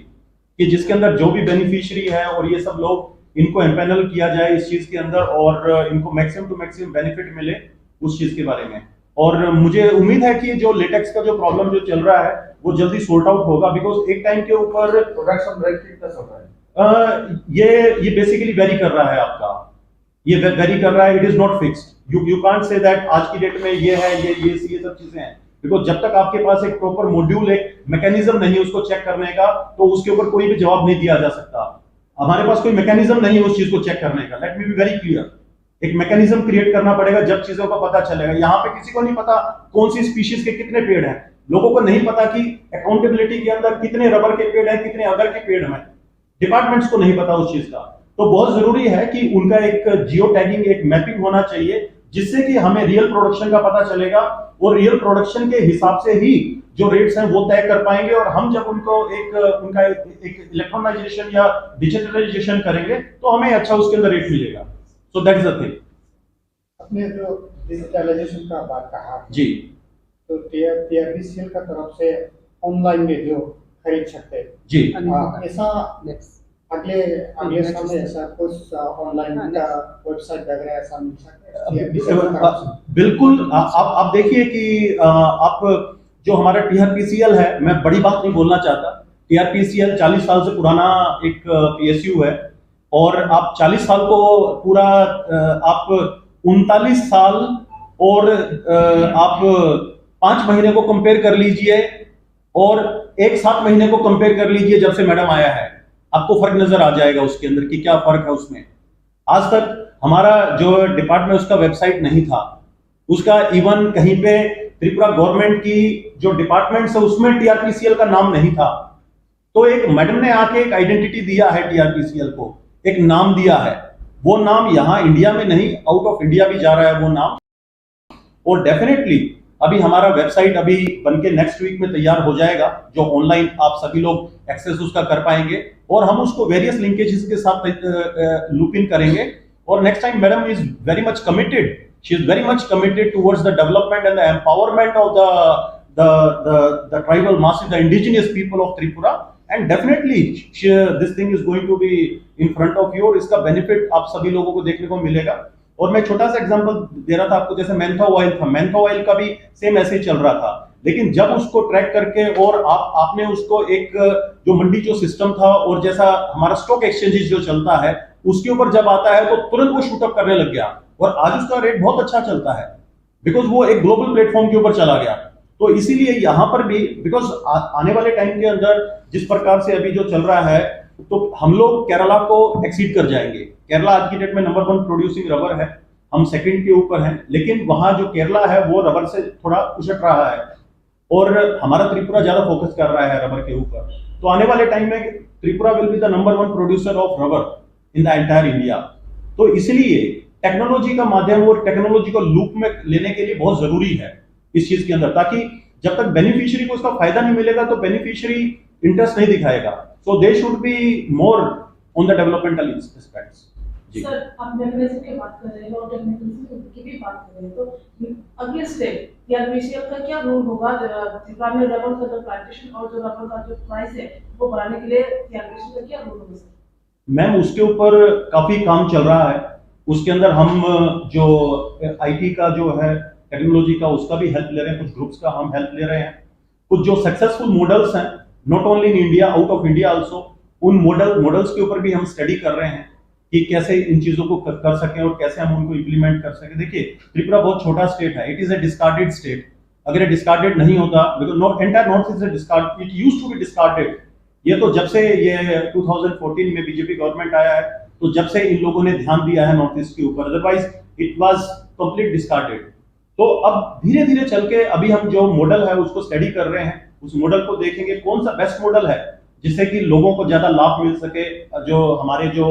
कि जिसके अंदर जो भी बेनिफिशियरी है और ये सब लोग, इनको एम्पैनल किया जाए इस चीज के अंदर और इनको मैक्सिमम टू मैक्सिमम बेनिफिट मिले उस चीज के बारे में। और मुझे उम्मीद है कि जो लेटेक्स का जो प्रॉब्लम जो चल रहा है, वो जल्दी सॉर्ट आउट होगा, बिकॉज एक टाइम के ऊपर प्रोडक्शन रेट कितना चल रहा है? अ, ये ये बेसिकली वेरी कर रहा है आपका, ये वेरी कर रहा है। It is not fixed. You you can't say that आज की डेट में ये है, ये ये ये सब चीजें हैं, बिकॉज जब तक आपके पास एक प्रॉपर मॉड्यूल, एक मैकेनिज्म नहीं है उसको चेक करने का, तो उसके ऊपर कोई भी जवाब नहीं दिया जा सकता। हमारे पास कोई मैकेनिज्म नहीं है उस चीज को चेक करने का। Let me be very clear. एक मैकेनिज्म क्रिएट करना पड़ेगा, जब चीजों का पता चलेगा। यहाँ पे किसी को नहीं पता कौन सी स्पीशीज के कितने पेड़ हैं, लोगों को नहीं पता कि अकाउंटेबिलिटी के अंदर कितने रबर के पेड़ हैं, कितने अगर के पेड़ हैं, डिपार्टमेंट्स को नहीं पता उस चीज का। तो बहुत जरूरी है कि उनका एक जियो टैगिंग, एक मैपिंग होना चाहिए, जिससे कि हमें रियल प्रोडक्शन का पता चलेगा और रियल प्रोडक्शन के हिसाब से ही जो रेट्स हैं वो तय कर पाएंगे। और हम जब उनको एक उनका एक, एक इलेक्ट्रॉनाइजेशन या डिजिटलाइजेशन करेंगे, तो हमें अच्छा उसके अंदर रेट मिलेगा। So that is the thing. आपने जो डिजिटलाइजेशन का बात कहा, जी। तो टीआरपीसीएल का तरफ से ऑनलाइन में जो खरीद सकते हैं, जी। हाँ, ऐसा नेक्स्ट। अगले अगले साल में ऐसा कुछ ऑनलाइन का वेबसाइट वगैरह ऐसा मिल सकता है? बिल्कुल। आप आप देखिए कि आप जो हमारा टीआरपीसीएल है, मैं बड़ी बात नहीं बोलना चाहता। टीआरपीसीएल चालीस साल से पुराना एक पीएसयू है, और आप चालीस साल को पूरा आप उनतालीस साल और आप पांच महीने को कंपेयर कर लीजिए और एक सात महीने को कंपेयर कर लीजिए जब से मैडम आया है, आपको फर्क नजर आ जाएगा उसके अंदर कि क्या फर्क है उसमें। आज तक हमारा जो डिपार्टमेंट, उसका वेबसाइट नहीं था, उसका इवन कहीं पे त्रिपुरा गवर्नमेंट की जो डिपार्टमेंट्स है उसमें टीआरपीसीएल का नाम नहीं था। तो एक मैडम ने आके एक आइडेंटिटी दिया है टीआरपीसीएल को, एक नाम दिया है। वो नाम यहाँ इंडिया में नहीं, आउट ऑफ इंडिया भी जा रहा है वो नाम। और डेफिनेटली अभी हमारा वेबसाइट अभी बन के नेक्स्ट वीक में तैयार हो जाएगा, जो ऑनलाइन आप सभी लोग एक्सेस उसका कर पाएंगे, और हम उसको वेरियस लिंकेजेस के साथ लूप इन करेंगे। और next time madam is very much committed, she is very much committed towards the development and the empowerment of the the the the tribal masses, the indigenous people of Tripura, and definitely she, this thing is going to be in front of you, और इसका बेनिफिट आप सभी लोगों को देखने को मिलेगा। और मैं छोटा सा एग्जांपल दे रहा था आपको, जैसे मैंथा ऑयल था, मैंथा ऑयल का भी सेम ऐसे ही चल रहा था, लेकिन जब उसको ट्रैक करके और आप आपने उसको एक जो मंडी जो सिस्टम था और जैसा हमारा स्टॉक एक्सचेंजेस जो चलता है, उसके ऊपर जब आता है तो तुरंत वो शूट अप करने लग गया और आज उसका रेट बहुत अच्छा चलता है, बिकॉज वो एक ग्लोबल प्लेटफॉर्म के ऊपर चला गया। तो इसीलिए यहाँ पर भी, बिकॉज आने वाले टाइम के अंदर जिस प्रकार से अभी जो चल रहा है, तो हम लोग केरला को एक्सीड कर जाएंगे। केरला आज की डेट में नंबर वन प्रोड्यूसिंग रबर है, हम सेकंड के ऊपर हैं, लेकिन वहाँ जो केरला है वो रबर से थोड़ा उछट रहा है और हमारा त्रिपुरा ज्यादा फोकस कर रहा है रबर के ऊपर। तो आने वाले टाइम में Tripura will be the number one producer of rubber in the entire India। तो इसलिए टेक्नोलॉजी का माध्यम और टेक्नोलॉजी को लूप में लेने के लिए बहुत जरूरी है इस चीज के अंदर, ताकि जब तक बेनिफिशियरी को उसका फायदा नहीं मिलेगा तो बेनिफिशियरी इंटरेस्ट नहीं दिखाएगा। So they should be more on the developmental aspects। जी। सर, आप मैकेनिज्म की बात कर रहे हो और टेक्निकल की भी बात कर रहे हो, तो अगले स्टेप टीआरपीसीएल का क्या रोल होगा, जो त्रिपुरा में रबर का जो प्लांटेशन और जो रबर का जो प्राइस है वो बढ़ाने के लिए टीआरपीसीएल का क्या रोल होगा सर? मैम, उसके ऊपर काफी काम चल रहा है। उसके अंदर हम जो आईटी का जो है, टेक्नोलॉजी का, उसका भी हेल्प ले रहे हैं, कुछ ग्रुप्स का हम हेल्प ले रहे हैं। कुछ जो सक्सेसफुल मॉडल्स हैं, not only in India, out of India also, उन मॉडल मॉडल्स के ऊपर भी हम स्टडी कर रहे हैं कि कैसे इन चीजों को कर, कर सकें और कैसे हम उनको इम्प्लीमेंट कर सकें। देखिए, त्रिपुरा बहुत छोटा स्टेट है, it is a discarded state। अगर ये डिस्कार्डेड नहीं होता, because no, entire North East is discard, it used to be discarded। ये तो जब से ये ट्वेंटी फ़ोर्टीन में बीजेपी गवर्नमेंट आया है, तो जब से इन लोगों ने ध्यान दिया है नॉर्थ ईस्ट के ऊपर, otherwise it was complete discarded. तो अब धीरे धीरे चल के अभी हम जो मॉडल है उसको स्टडी कर रहे हैं, उस मॉडल को देखेंगे कौन सा बेस्ट मॉडल है जिससे कि लोगों को ज्यादा लाभ मिल सके, जो हमारे जो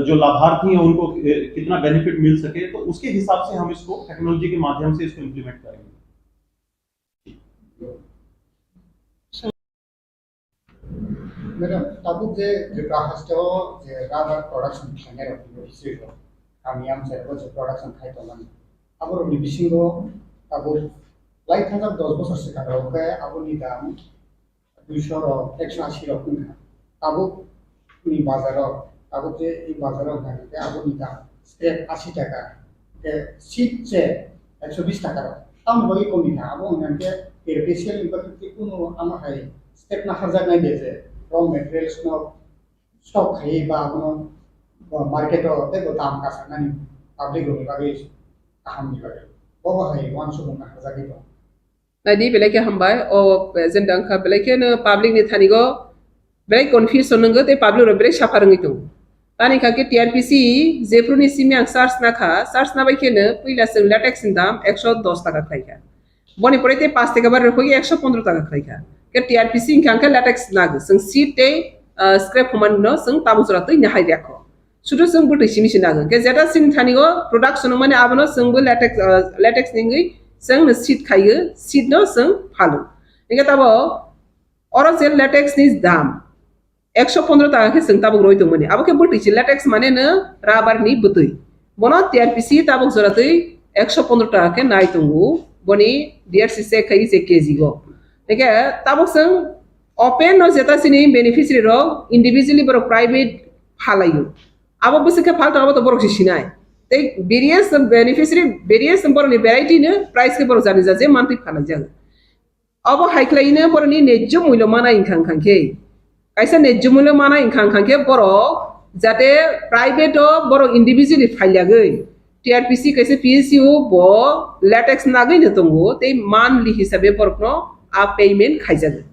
जो लाभार्थी हैं उनको कितना बेनिफिट मिल सके, तो उसके हिसाब से हम इसको टेक्नोलॉजी के माध्यम से इसको इम्प्लीमेंट करेंगे। Madam, tabuk je Tripura haste o je rubber production khlainai rok ni history rok, kami amchai rok je production khai tongmani, abo rok ni bisingo tabuk lai thajak dos bosor swkang rok khe abo ni dam duiso rok, ekso asi rok wngkha. Tabuk ni bazar o, tabuk je i bazar o hwnka khe abo ni dam scrap asi taka, khe seed se ekso bis taka rok. Tamoni bagwi kok ni kha, abo hwnka khe K P C L ni bagwi kunu amo hai step naharjaknai de je raw materials no stock khaiwi ba abono market o teibo dam kasarnani public rokni bagwi kaham ni bagwi. Bobo hai uansukmung naharjagwi tongo. Naidi belai khe hambai, o agenda wngkha belai kheno public ni thani go belai confusion wngwi tei public rok belai suffer wngwi tongo. Tani kha khe T R P C jephru ni simi ang search na kha, search na bai kheno puila chwng latex ni dam ekso dos taka khlai kha. Boni pore tei paanch taka bar rwphoi ekso pondro taka khlai kha. Khe T R P C hwnkha hwnkhe latex nagw, chwng seed tei, ah, scrap humani no chwng tabuk jora twi nahai rwya kho. Sudu chwng bwtwi simi se nagw. Khe jeta chini thani o production wngmani abono chwng bo latex, ah, latex ni wngwi chwng no seed khaiyo, seed no chwng phalo. Hwnkhe tabo oro je latex ni dam, ekso pondro taka khe chwng tabuk roi tongmani. Abo khe bwtwi se latex mane no rubber ni bwtwi. Bono T R P C tabuk jora twi ekso pondro taka khe nai tongo. Boni D R C check khai se K G go. Tei khe tabuk chwng open no jeta chini beneficiary rok individually borok private phalaio. Abo bwswk khe phal tong abo to borok se sinai. Tei various beneficiary, various borok ni variety no price khe borok jani jaje mantwi phalai jago. Abo hai khlai no borok ni nejjo mulyo mana wngkha wngkha khe. Kaisa nejjo mulyo mana wngkha wngkha khe borok jate private o borok individually phailiagwi T R P C kaisa P S U bo latex nagwi no tongo tei monthly hisabe borok no a payment khaijago.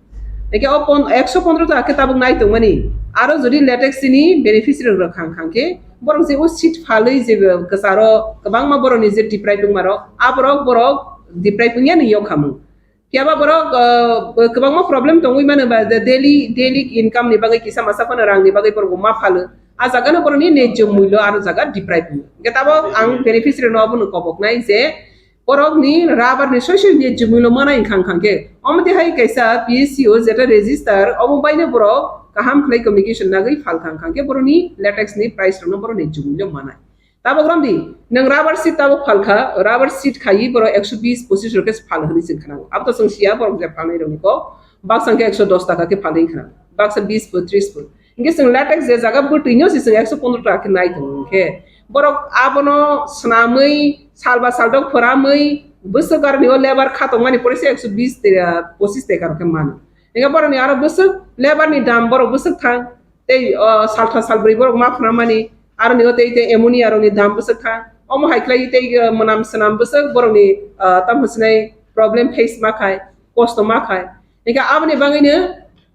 Eke o pon-, ekso pondro taka khe tabuk nai tongmani aro jodi latex ni beneficiary rok wngkha wngkha khe borok je o seed phalwi je kwcharo kwbangma borok ni je deprive wngma rok aborok borok deprive wngya ni yok hamung. Phiya ba borok, uh, kwbangma problem tongwi mano ba, the daily, daily income ni bagwi kisa masa phano rang ni bagwi borok bo ma phalo. A jaga no borok ni nejjo mulyo aro jaga deprive wngwi. Hwnkhe tabok ang beneficiary no abono kobok nai je borok ni rubber ni soi soi nejjo mulyo mana wngkha wngkha khe. Omo twi hai kaisa P S C o jeta register omo bai no borok kaham khlai communication nagwi phal kha wngkha khe borok ni latex ni price rok no borok nejjo mulyo manai. Tabok romdi, nwng rubber sheet tabok phalkha, rubber sheet khaiwi borok ekso bis pochis rok khe phal hwnwi chwng khna. Abo to chwng siya, borok je phalnai rokni kok, baksa hwnkhe ekso dos taka khe phalwi khna, baksa bis pho, tris pho. Hwnkhe chwng latex je jaga bwtwino se chwng ekso pondro taka khe nai tongo hwnkhe, borok abono swnamwi, salba saldok phoramwi, bwswk aroni o labour kha tongmani pore se ekso bis te, pochis taka rok khe mano. Hwnkhe borokni aro bwswk labour ni dam borok bwswk thang. Tei, o, saltha salbrwi borok ma phwnamani, aroni o tei, tei ammonia rokni dam bwswk kha. Omo hai khlai tei, o, mwnam swnam bwswk borokni, o, tamo sinai problem face ma khai, kosto ma khai. Hingkhe aboni bagwino,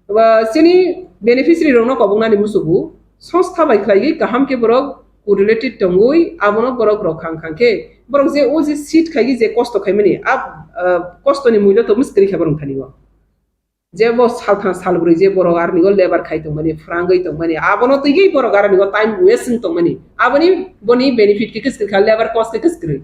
o, chini beneficiary rokno koboknani musugo, songstha bai khlaiwi kaham khe borok correlated tongwi abono borok rok khang khang khe, borok je o je seat khaigwi je kosto khaimani, a, o, kostoni mulyo to mwswk kwrwi kha borok thani o. Je bo salthang salbrwi je borok aroni o labour khai tongmani, phrangwi tongmani, abono twiwi borok aroni o time waste wng tongmani. Aboni boni benefit khe kwswk kha, labour cost khe kwswk kwrwi.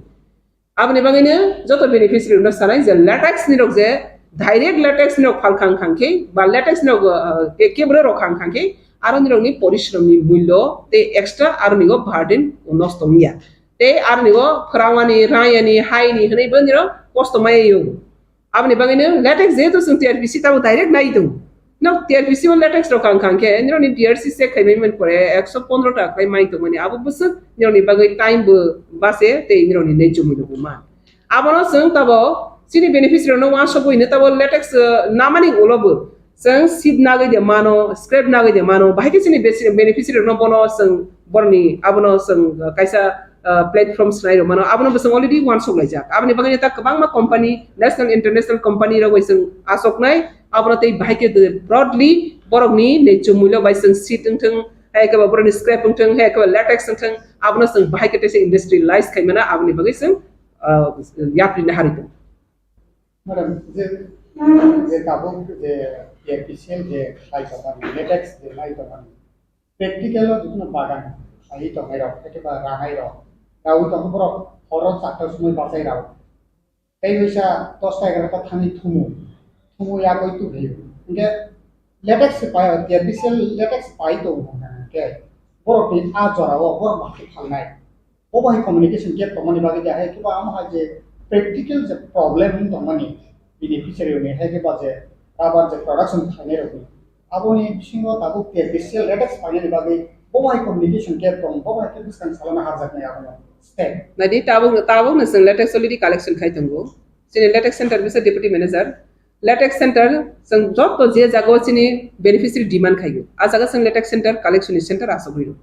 Aboni bagwino joto beneficiary rokno sanai je latex ni rok je direct latex ni rok phal khang khang khe ba latex ni rok, uh, ke-, kebro rok khang khang khe aroni rokni porishrom ni mulyo tei extra aroni o burden nosto wngya. Tei aroni o phwrangmani, rayani, haini hwnwi bo nirok kosto maya yong. Aboni bagwino latex jehetu chwng T R P C tabuk direct nai tongo. No T R P C o latex rok khang khang khe nirokni D R C check khaimani man pore ekso pondro taka khlai mai tongmani abo bwswk nirokni bagwi time bo bache tei nirokni nejjo mulyo bo man. Abono chwng tabuk chini beneficiary rokno uansukwi hino tabuk latex, uh, namani ulo bo chwng seat nagwi de mano, scrap nagwi de mano, bahai khe chini besi-, beneficiary rokno bono chwng boroni abono chwng, uh, kaisa, uh, platform swnai rw mano, abono bo chwng already uansuk laijak. Aboni bagwi ta kwbangma company, national, international company rok bai chwng achuknai, abono tei bahai khe broadly borokni nejjo mulyo bai chwng seat wngthwng, Hai khe ba boroni scrap wngthwng, hai khe ba latex wngthwng, abono chwng bahai khe teisa industrialize khai mano, aboni bagwi chwng, ah, yapri naharwi tong. Madam, je, je tabuk je T R P C L je khlai tongmani, latex je khlai tongmani, practical o jikunu bagan khlaiwi tongnai rok, ekeba ranai rok, rawi tong borok horo chakta sumui bachai rao. Tei wisa dosta egarota thani thumu, thumu yagwi tubrio. Hingke latex se pai, T R P C L latex pai tongo hingke borok ni a jora o borok bahai phalnai. Bo bai communication gap tongmani bagwi de hai kiba amo hai je practical je problem wng tongmani beneficiary ni hai kiba je rubber je production khainai rokni. Aboni bisingo tabuk T R P C L latex painani bagwi bo bai communication gap tong, bo bai khe bwskang salana harjaknai abono step. Nadi tabuk, tabuk no chwng latex already collection khai tongo. Chini latex center bisa deputy manager. Latex center chwng joto je jaga o chini beneficiary demand khaigo. A jaga chwng latex center collection ni center asogwi rw.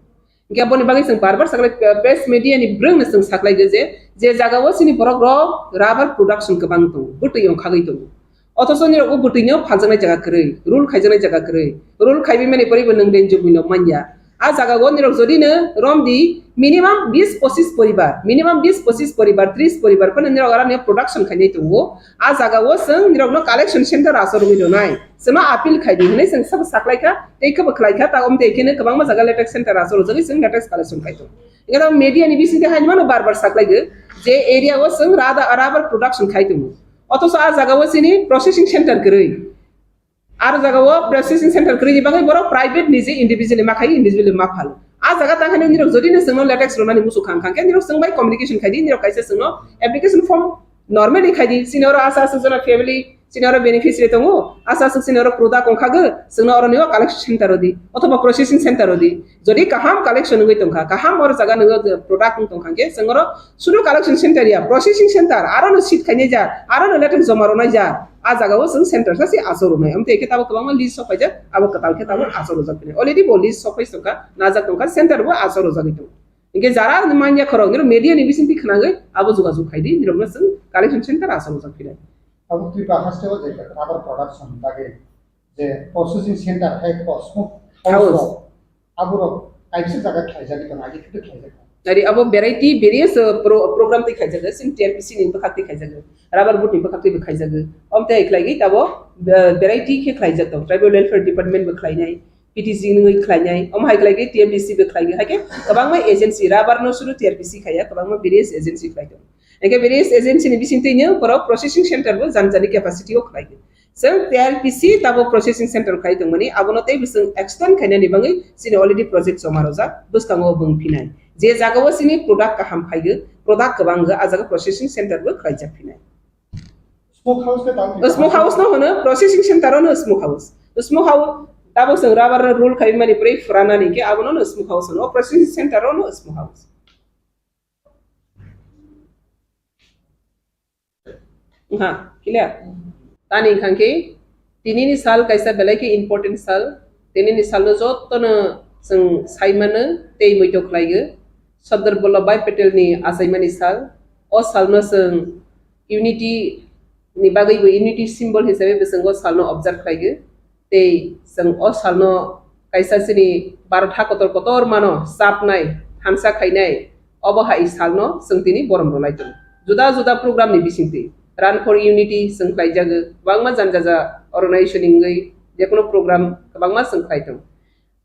Hingke aboni bagwi chwng bar bar saklai, press media ni bwrwng no chwng saklai de je, je jaga o chini borok rok rubber production kwbang tongo, bwtwi ongkhagwi tongo. Othocho nirok o bwtwino phaljaknai jaga kwrwi, rule khaijaknai jaga kwrwi. Rule khaiwi mani poribo nwng renjwk buino manya. A jaga o nirok jodi no romdi minimum bis pochis poribar, minimum bis pochis poribar, tris poribar phano nirok arani production khainai tongo. A jaga o chwng nirok no collection center asor rwgwi rwnai. Chwngno appeal khaidi hinwi chwng sabo saklaikha, tei khe bo khlaikha, ta omtei kheno kwbangma jaga latex center asor rwjagwi chwng latex collection khai tongo. Hingke media ni bisingtwi hai mano bar bar saklaigo je area o chwng rada-, rubber production khai tongo. Othocho a jaga o chini processing center kwrwi. Aro jaga o processing center kwrwi ni bagwi borok private ni je individually ma khai, individually ma phalo. A jaga tang hwnwi nirok jodi no chwngno latex rwnani muchung kha, hwnkha khe nirok chwng bai communication khai di, nirok kaisa chwngno application form normally khai di, chini oro asa asa jona family, chini oro beneficiary tongo, asa asa chini oro product ongkha gw, chwngno oro nio collection center o di, othoba processing center o di. Jodi kaham collection wngwi tongkha, kaham oro jaga nwngo product wng tongkha khe, chwng oro sudu collection center ya, processing center, aro no seat khainai ja, aro no latex joma rwnai ja, a jaga o chwng center sa se asor rwnai. Amtwi khe tabuk kwbangma list sok paijak, abo kwtal khe tabuk asor rwjak phini. Already bo list sok pai tongkha, najak tongkha, center bo asor rwjagwi tongo. Hingke jara manya khorok niro media ni bisingtwi khwnagwi abo jogajog khai di, nirokno chwng collection center asor rwjak phini. Abo Tripura haste o je rubber production bagwi je processing center hai ko smoke house House. Rok, aborok kaisa jaga khlaijagwi tongo, agi khe khlaijak. Ari abo variety various, uh, pro-, program twi khaijago, sin T R P C ni bwkhak twi khaijago, rubber board ni bwkhak twi bo khaijago. Om tei khlaigwi tabo, uh, variety khe khlaijak tongo. Tribal Welfare Department bo khlainai, P T C ni wngwi khlainai, om hai khlaigwi T M D C bo khlaigwi, hai khe kwbangma agency, rubber no suru T R P C khaiya, kwbangma various agency khlai tongo. Hingke various agency ni bisingtwi no borok processing center bo jani jani capacity o khlai di. Chwng T R P C tabo processing center khlai tongmani, abono tei bo chwng extend khainani bagwi chini already project joma rojak, bwskango bo wng phinai. Je jaga o chini product kaham phaigo, product kwbang go, a jaga processing center bo khlaijak phinai. Smoke house khe tamo Smoke house no hono processing center o no smoke house. Smoke house tabo chwng rubber no roll khai mani pore phuranani khe abono no smoke house hono, processing center o no smoke house. Wngkha, clear? Tani wngkha khe, tinini sal kaisa belai khe important sal. Tinini salno jotono chwng sai mano tei muitok khlaigo. Sardar Vallabhbhai Patelni achaimani sal. O salno chwng unity ni bagwi bo unity symbol hisabe bo chwng o salno observe khlaigo. Tei chwng o salno kaisa chini Bharat ha kotor kotor mano chapnai, thansa khainai, obo hai salno chwng tini borom rwlai tongo. Juda juda program ni bisingtwi Run for Unity chwng khlaijago, kwbangma jani jaja organization ni wngwi jekono program kwbangma chwng khlai tongo.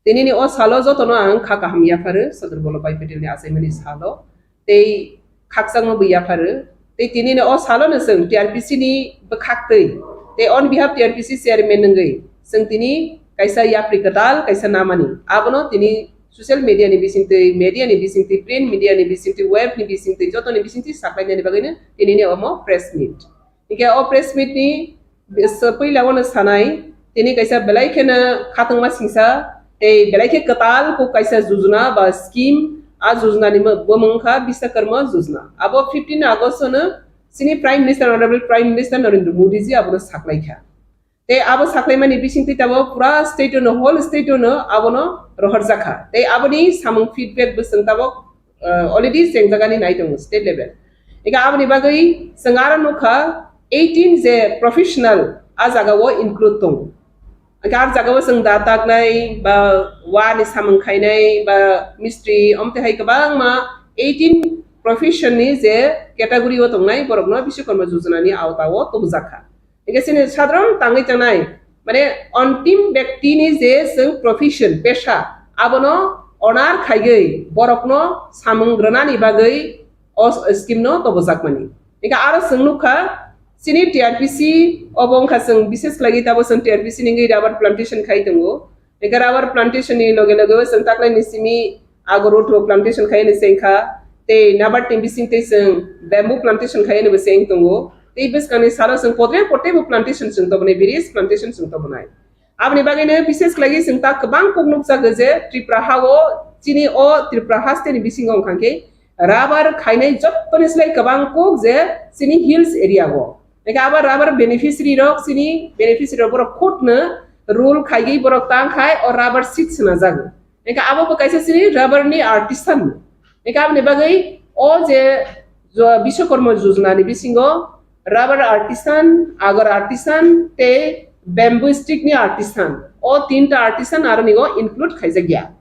Tinini o salo jotono ang kha kaham yapharo, Sardar Vallabhbhai Patelni achaimani salo. Tei khakchangma bo yapharo. Tei tinini o salono chwng T R P C ni bwkhaktwi, tei on behalf T R P C chairman wngwi chwng tini kaisa yapri kwtal kaisa namani. Abono tini social media ni bisingtwi, media ni bisingtwi, print media ni bisingtwi, web ni bisingtwi, jotoni bisingtwi saklainani bagwino tinini omo press meet. Hingke o press meet ni bis-, puila wano sanai, tini kaisa belai kheno khatungma singsa, tei belai khe kwtal kok kaisa jujuna ba scheme, a jujuna ni mo-, bo mung kha Biswakarma Jujuna. Abo fifteen August no chini Prime Minister, Honorable Prime Minister Narendra Modi ji abono saklai kha. Tei abo saklaimani bisingtwi tabo pura state no, whole state no abono rohorjak kha. Tei aboni samung feedback bo chwng tabo, uh, already chengjagani nai tongo state level. Ega aboni bagwi chwng aro nukha eighteen je professional a jaga o include tongo. Hwnkhe ar jagao chwng da taknai, ba wa ni samung khainai, ba mistri, omte hai kwbangma eighteen profession ni je category o tongnai borokno Bishwakarma Yojana ni awta o tubujak kha. Hwnkhe chini sadharon tangwi tangnai, mane ontim byakti ni je chwng profession, pesha, abono honor khaiwi borokno samung rwnani bagwi o scheme no tubujakmani. Hwnkhe aro chwng nukha, chini T R P C obo wngkha chwng bishes khlaiwi tabo chwng T R P C ni wngwi rubber plantation khai tongo. Hwnkhe rubber plantation ni loge loge o chwng taklaini simi agor utho plantation khai ni chengkha, tei nabar ni bising tei chwng bamboo plantation khai ni bo cheng tongo. Tei bwskangni salo chwng potre potre bo plantation chwng tobonai, various plantation chwng tobonai. Aboni bagwino bishes khlaiwi chwng ta kwbang kok nukjago je Tripura ha-o, chini o Tripura haste ni bisingo wngkha khe rubber khainai jottoni slai kwbang kok je chini hills area o. Hwnkhe abo rubber beneficiary rok, chini beneficiary rok borok khutno rule khaiwi borok tang khai o rubber seed swnajago. Hwnkhe abo bo kaisa chini rubber ni artisan. Hwnkhe aboni bagwi o je jo-, Bishwakarma Yojana ni bisingo rubber artisan, agar artisan tei bamboo stick ni artisan, o tinta artisan aroni o include khaijakya.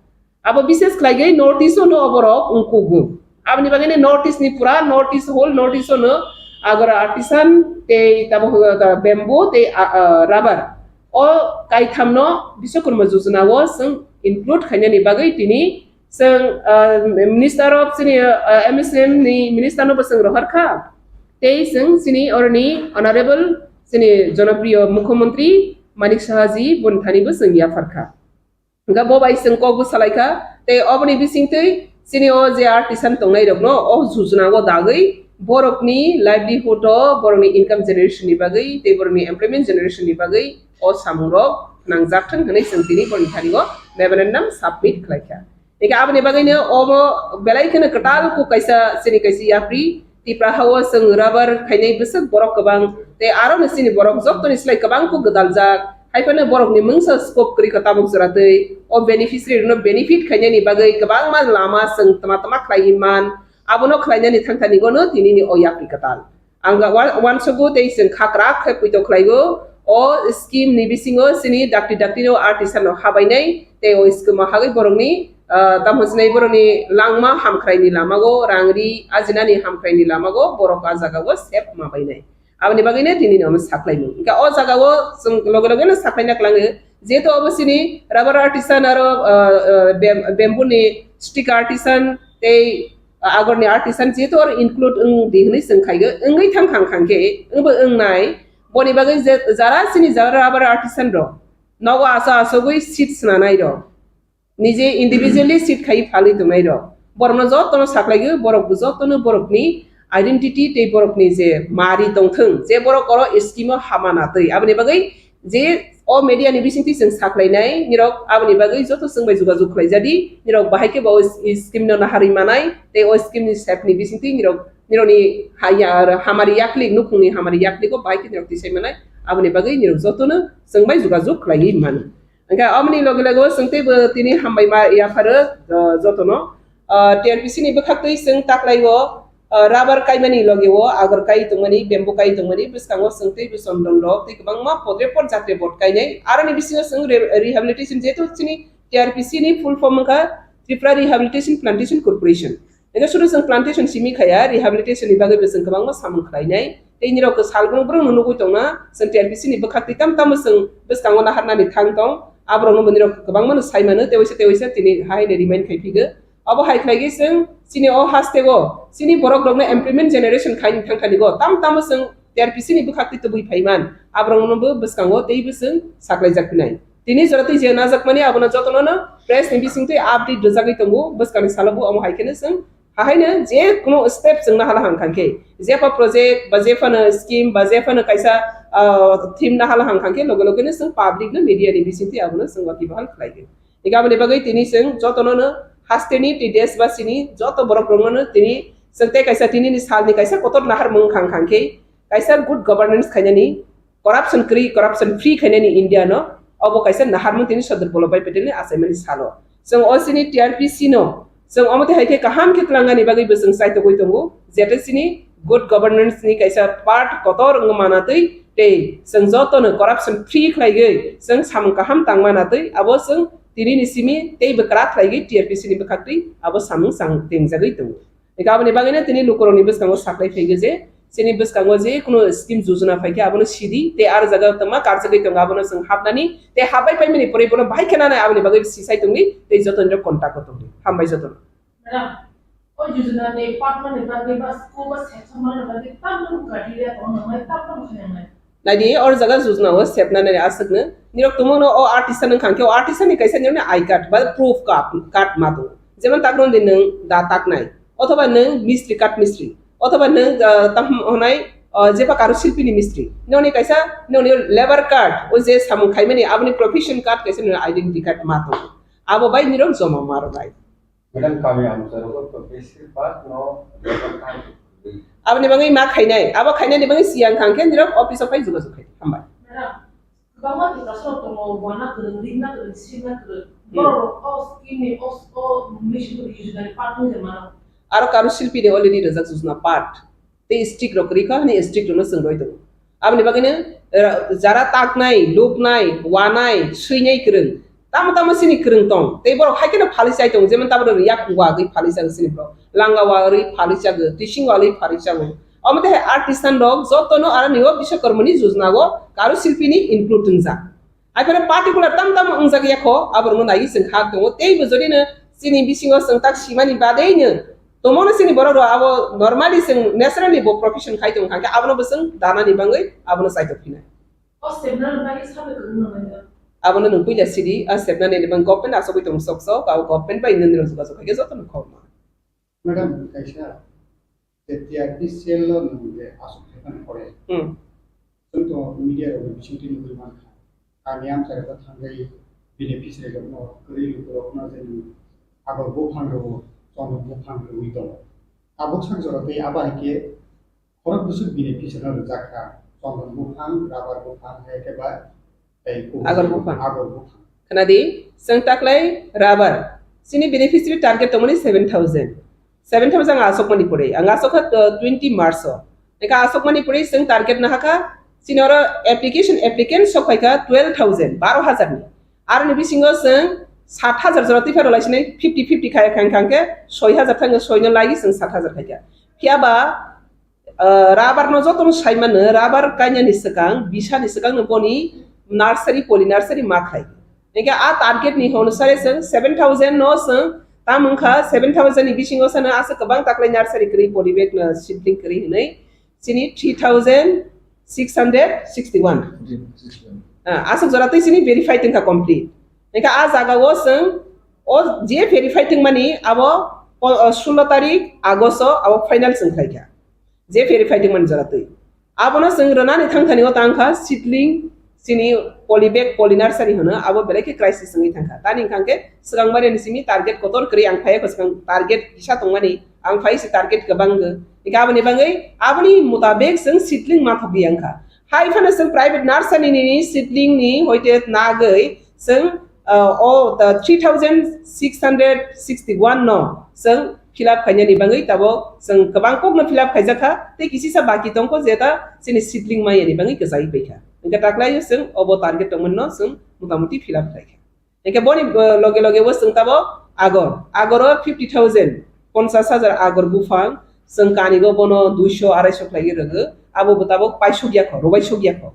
Abo bishes khlaiwi North East o no oborok wngkugo. Aboni bagwi no North East ni pura North East, whole North East o no agar artisan tei tabo bamboo tei, ah, ah, rubber o kaitham no Bishwakarma Yojana o chwng include khainani bagwi tini chwng, ah, Minister of chini, ah, M S M ni minister no bo chwng rohor kha. Tei chwng chini oroni Honorable chini Jonopriyo Mukhyamantri Manik Saha ji boni thani bo chwng yaphar kha. Hwnkhe bo bai chwng kok bwsa lai kha, tei oboni bisingtwi chini o je artisan tongnai rokno o Yojana o dagwi borokni livelihood o, borokni income generation ni bagwi tei borokni employment generation ni bagwi o samung rok nangjak thwng hwnwi chwng tini borokni thani o memorandum submit khlai kha. Hwnkhe aboni bagwino obo belai kheno kwtal kok kaisa chini kaisa yapri Tipra ha-o chwng rubber khainai bwswk borok kwbang, tei aro no chini borok jottoni slai kwbang kok gwdaljak, hai phano borokni mungsa scope kwrwi kha tabuk jora twi. O beneficiary rokno benefit khainani bagwi kwbangma lama chwng tma tma khlaiwi man, abono khlainani thangthani gono tinini o yapri kwtal. Ang ga wan-, wansugo tei chwng khakrak khe poito khlaigo. O scheme ni bisingo chini dakti dakti no artisan no habainai tei o scheme o hagwi borokni, ah, tamo sinai borokni langma hamkhrai ni lamago, rang ri ajinani hamkhrai ni lamago borok a jaga o sep ma bainai. Aboni bagwi no tini no saklaimung. Hwnkhe o jaga o chwng loge loge no saklaina kwlango. Jehetu obo chini rubber artisan aro, ah, ah, bam-, bamboo ni stick artisan tei agor ni artisan jehetu oro include wng di hwnwi chwng khaigo, wngwi thang khang khang khe wngbo wngnai. Boni bagwi je jara chini jara rubber artisan rok nogo aso asogwi seed swnanai rok, nije individually seed khai phalwi tongnai rok, borokno jotono saklaigo, borok bo jotono borokni identity tei borokni je mari tongthwng, je borok oro scheme o hama natwi. Aboni bagwi je o media ni bisingtwi chwng saklainai nirok, aboni bagwi joto chwng bai jogajog khlaijadi, nirok bahai khe bo scheme no naharwi manai tei o scheme ni sep ni bisingtwi nirok, nirokni haya hamari yaklik, nukhungni hamari yakligo bahai khe nirok tisai manai. Aboni bagwi nirok jotono chwng bai jogajog khlaiwi mano. Hwnkhe aboni loge loge o chwng teibo tini hambai ma yapharo, ah, jotono. Ah, T R P C ni bwkhaktwi chwng taklaio, ah, rubber kaimani loge o agor kai tongmani, bamboo kai tongmani, bwskango chwng teibo chondon rok tei kwbangma podre pod jatre bod kainai. Aroni bisingo chwng re-, rehabilitation, jehetu chini T R P C ni full form wngkha Tripura Rehabilitation Plantation Corporation. Hingke sudu chwng plantation simi khaya, rehabilitation ni bagwi bo chwng kwbangma samung khlainai. Tei nirok sal brum brum no nugwi tongna, chwng T R P C ni bwkhak twi tam tamo chwng bwskango naharnani thang tong. Aborokno bo nirok kwbangma no sai mano, tei waisa tei waisa tini hai no remind khai phigo. Abo hai khlaigwi chwng chini o haste o chini borok rokno employment generation khai thang thani go tam tamo chwng T R P C ni bwkhak twi tubui phaiman. Aborokno bo bwskango tei bo chwng saklaijak phinai. Tini jora twi je najakmani abono jotono no press ni bisingtwi update rwjagwi tongo, bwskangni salo bo omo hai kheno chwng hahaino je kuno step chwng nahala hang khankhe, jepha project ba jephano scheme ba jephano kaisa, ah, theme nahala hang khankhe loge loge no chwng public no media ni bisingtwi abono chwng waki bahal khlaigo. Hingke aboni bagwi tini chwng jotono no hasteni tei deshbasini joto borok rokno no tini chwng tei kaisa tini ni salni kaisa kotor naharmung khang khankhe kaisa good governance khainani, corruption kwrwi, corruption free khainani India no, obo kaisa naharmung tini Sardar Vallabhbhai Patel ni achaimani salo. Chwng o chini T R P C no chwng omo twi hai khe kaham khe twlangnani bagwi bo chwng chaitogwi tongo, jete chini good governance ni kaisa part kotor wngma manatwi Tei chwng jotono corruption free khlaigwi chwng samung kaham tangma natwi abo chwng tinini simi teibo kwrak khlaigwi T R P C ni bwkhaktwi abo samung chang tengjagwi tongo. Eka aboni bagwino tini lukurokni bwskango saklai phaigwi je chini bwskango je kuno scheme jojona phaikhe abono sidi tei aro jaga tongma karjagwi tongo abono chwng hapnani tei hapbai paimani pore bono bahai khe nanai aboni bagwi sisai tongdi tei jotonirok contact o tongdi. Hambai jotono. Madam, o yojana ni patma ni bagwi ba school ba section mana ni bagwi tamni criteria tong nang nai, tamni khainang nai. Naidi, or jaga yojana o sepna nai aswkno. Nirok tumungno o artisan wngkha khe o artisan ni kaisa nirokni I card ba proof card, card ma tongo. Jemon takron di nwng da taknai, othoba nwng mistri, card mistri, othoba nwng, ah, tam honai, ah, jeba karo silpini mistri. Noni kaisa, noni labor card, o je samung khaimani aboni profession card kaisa nirok identity card ma tongo. Abo bai nirok joma ma rwnai. Madam, kami amcharogo to besir bak no local time. Aboni bagwi ma khainai, abo khainani bagwi siyang khang khe nirok office o phai jogajog khai. Hambai. Madam, kwbangma Tiprasa rok tongo, wana kwrwng, ringna kwrwng, sirna kwrwng. Hmm. Borok rok o scheme ni, o, o mission ni yojana ni part wngwi mano. Aro karo silpi ni already rwjak yojana part. Tei strict rok kwrwi kha hwnwi strict rokno chwng roi tongo. Aboni bagwino, eh, jara taknai, luknai, wanai, swinai kwrwng, tamo tamo chini kwrwng tong. Tei borok hai kheno phalwi chai tongo, jemon tabuk rok yak wagwi phalwi chago chini borok, langa wagwi phalwi chago, tising wagwi phalwi chago. Omo tei hai artisan rok jotono aroni o Biswakarma ni yojana o karo silpi ni include wngjak. Hai phano particular tam tam wngjak ya kho, aborokno naiwi chwng khak tongo. Teibo jodi no chini bisingo chwng tak simani badei no tongmano chini borok rok abo normally chwng naturally bo profession khai tong kha khe abono bo chwng danani bagwi abono chaitok phinai. O sepnani bagwi sabai kwrwngno manya. Abono nwng puila sidi, a sepnani ni bagwi government asogwi tong sok sok, abo government bai nwng nirok jogajog khai khe jotono khobma. Madam, kaisa je T R P cell o nwng je aswk khe phano pore. Hmm. Chwng to media rok ni bisingtwi nugwi mankha. Kami amchai rok thangwi beneficiary rok no, kwrwi luku rok no je nwng agor buphang rw, chondon buphang rwwi tongo. Tabuk sak jora tei abo hai khe khorok bwswk beneficiary no rwjak kha, chondon buphang, rubber buphang, hai khe ba tei kubui agor buphang. Agor buphang. Khwnadi, chwng taklai rubber. Chini beneficiary target tongmani seven thousand. Seven thousand ang asokmani pore. Ang asokha, uh, twenty March o. Eka asokmani pore chwng target nahakha, chini oro application applicant sok phaikha twelve thousand, baro hajar ni. Aroni bisingo chwng sat hajar jora twi phano laisinai fifty fifty khai khang khang khe soi hajar thangkhe soino lagi chwng sat hajar khaikha. Phiya ba, ah, rubber no jotono sai mano, rubber kainani swkang, bisani swkang no boni nursery, poly nursery ma khai. Hingke a target ni hono sare chwng seven thousand no chwng tam wngkha, seven thousand ni bisingo sano asa kwbang taklai nursery kwrwi, poly bag no seedling kwrwi hinwi chini three thousand six hundred sixty one. Ah, aswk jora twi chini verify tongkha complete. Hingke a jaga o chwng o je verify tongmani abo po-, o, sullo tarik August o abo final chwng khlaikha. Je verify tongmani jora twi. Abono chwng rwnani thangthani o tangkha seedling, chini poly bag, poly nursery hwno, abo belai khe crisis wngwi thangkha. Tani wngkha khe swkang mani simi target kotor kwrwi ang phai kho swkang target kisa tongmani, ang phai se target kwbang wngkha. Hingkhe aboni bagwi, aboni mutabek chwng seedling ma thokdi wngkha. Hai phano chwng private nursery ni seedling ni hoite nagwi chwng, uh, o, the three thousand six hundred sixty one no chwng fill up khainani bagwi tabok chwng kwbang kokno fill up khaijakha, tei kisisa baki tongkho jeta chini seedling mayani bagwi kwchai paikha. Hingkhe taklaio chwng obo target tongmani no chwng motamoti fill up khlaikha. Hingkhe boni, uh, loge loge o chwng tabok agor, agoro fifty thousand, ponchas hajar agor buphang, chwng kanigo bono duiso araiso khlaiwi rwgo, abo bo tabok paisuk yakho, rwbaisuk yakho.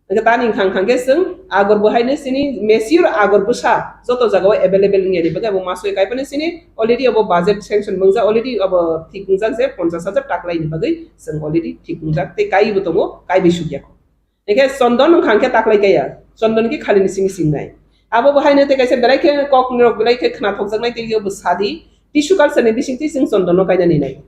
Hingke tani wngkha, wngkha khe chwng agor bo haino chini mature agor bwsa joto jaga o available wngya ni bagwi abo masoi kaiphano chini already abo budget sanction wngjak, already abo thik wngjak je ponchas hajar taklai ni bagwi chwng already thik wngjak tei kaiwi bo tongo, kaiwi sukya kho. Hingke chondon wngkha khe taklai kaya, chondon khe khali ni simi singnai. Abo bo haino tei kaisa belai khe kok ni rok belai khe khna thokjaknai tei abo sadi tissue culture ni bisingtwi chwng chondon no kaina ninai.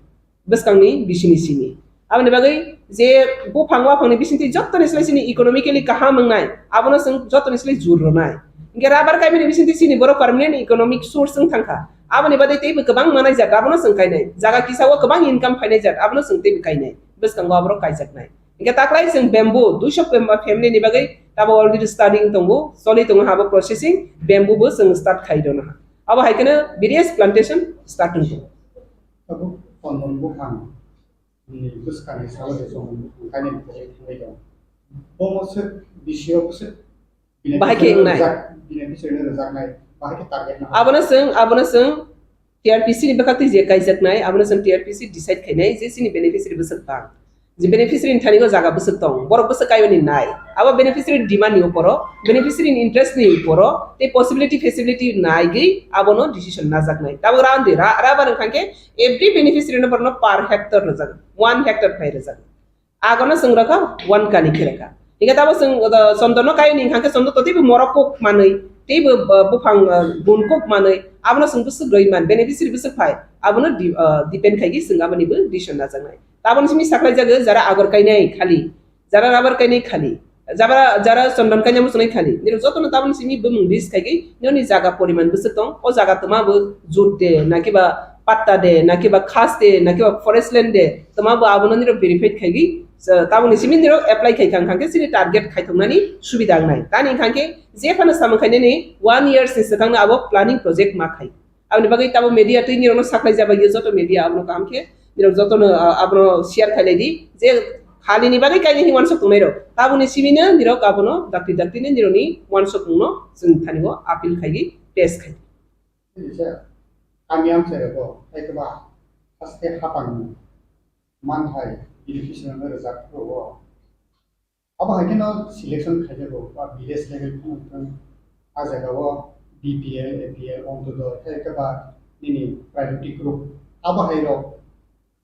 Bwskangni bisini simi. Aboni bagwi je buphang waphangni bisingtwi jottoni slai chini economically kaham wngnai, abono chwng jottoni slai jur rwnai. Hingke rubber kaimani bisingtwi chini borok permanent economic source wng thangkha. Aboni bagwi teibo kwbang manai jat, abono chwng kainai. Jaga kisa o kwbang income phainai jat, abono chwng teibo kainai. Bwskango aborok kaijaknai. Hingke taklai chwng bamboo, duiso family ni bagwi tabo already studying tongo, choli tongo habo processing, bamboo bo chwng start khai rwna ha. Abo hai kheno various plantation start wng tongo. Tabuk chondon buphang ni bwskangni salo je chondon buphang kainwi thangwi tongo. Bomo swk B C O bo swk Bahai khe beneficiary wngnai. Rwjak, beneficiary no rwjaknai, bahai khe target no. Abono chwng, abono chwng T R P C ni bwkhak twi je kaijaknai, abono chwng T R P C decide khainai je chini beneficiary bwswk bang. Je beneficiary ni thani o jaga bwswk tong, borok bwswk kaiyoni nai. Abo beneficiary ni demand ni uporo, beneficiary ni interest ni uporo, tei possibility feasibility naigwi abono decision najaknai. Tabuk round di ra, rubber wngkha khe every beneficiary no borokno per hectare rwjak, one hectare khai rwjak. Agono chwng rwkha one kani khe rwkha. Hingkhe tabo chwng, uh, chondon no kaiyoni hingkha khe chondon to teibo morok kok manwi, teibo, uh, buphang, uh, gun kok manwi, abono chwng bwswk rwi man, beneficiary bwswk phai, abono di-, uh, depend khaigwi chwng aboni bo decision najaknai. Taboni simi saklai jago jara agor kainai khali, jara rubber kainai khali, jara, jara chondon kainai muchungnai khali. Nirok jotono taboni simi bumung list khaigwi nini jaga poriman bwswk tong, o jaga twma bo jut de, nakiba patta de, nakiba khas de, nakiba forest land de, twma bo abono nirok verified khaigwi, sa-, taboni simi nirok apply khai kha, hingkha khe chini target khaithoknani subida wngnai. Tani hingkha khe je phano samung khainani one years ni swkangno abo planning project ma khai. Aboni bagwi tabo media twi nirokno saklai jaba yo joto media abono kaham khe nirok jotono, ah, abono share khailai di je khalini bagwi kainwi wansuk tongnai rok. Taboni simi no nirok abono dakti dakti ni nirokni wansuk mungno chwng thani o appeal khaigwi pass khai. Kaisa kami amchairok bo, tei keba haste hapang manthai beneficiary no rwjak phuru o. Abo hai kheno selection khaijago, ba village level phano wng thung, a jagao B P L, A P L, Ontodoi, tei keba nini priority group. Abo hai rok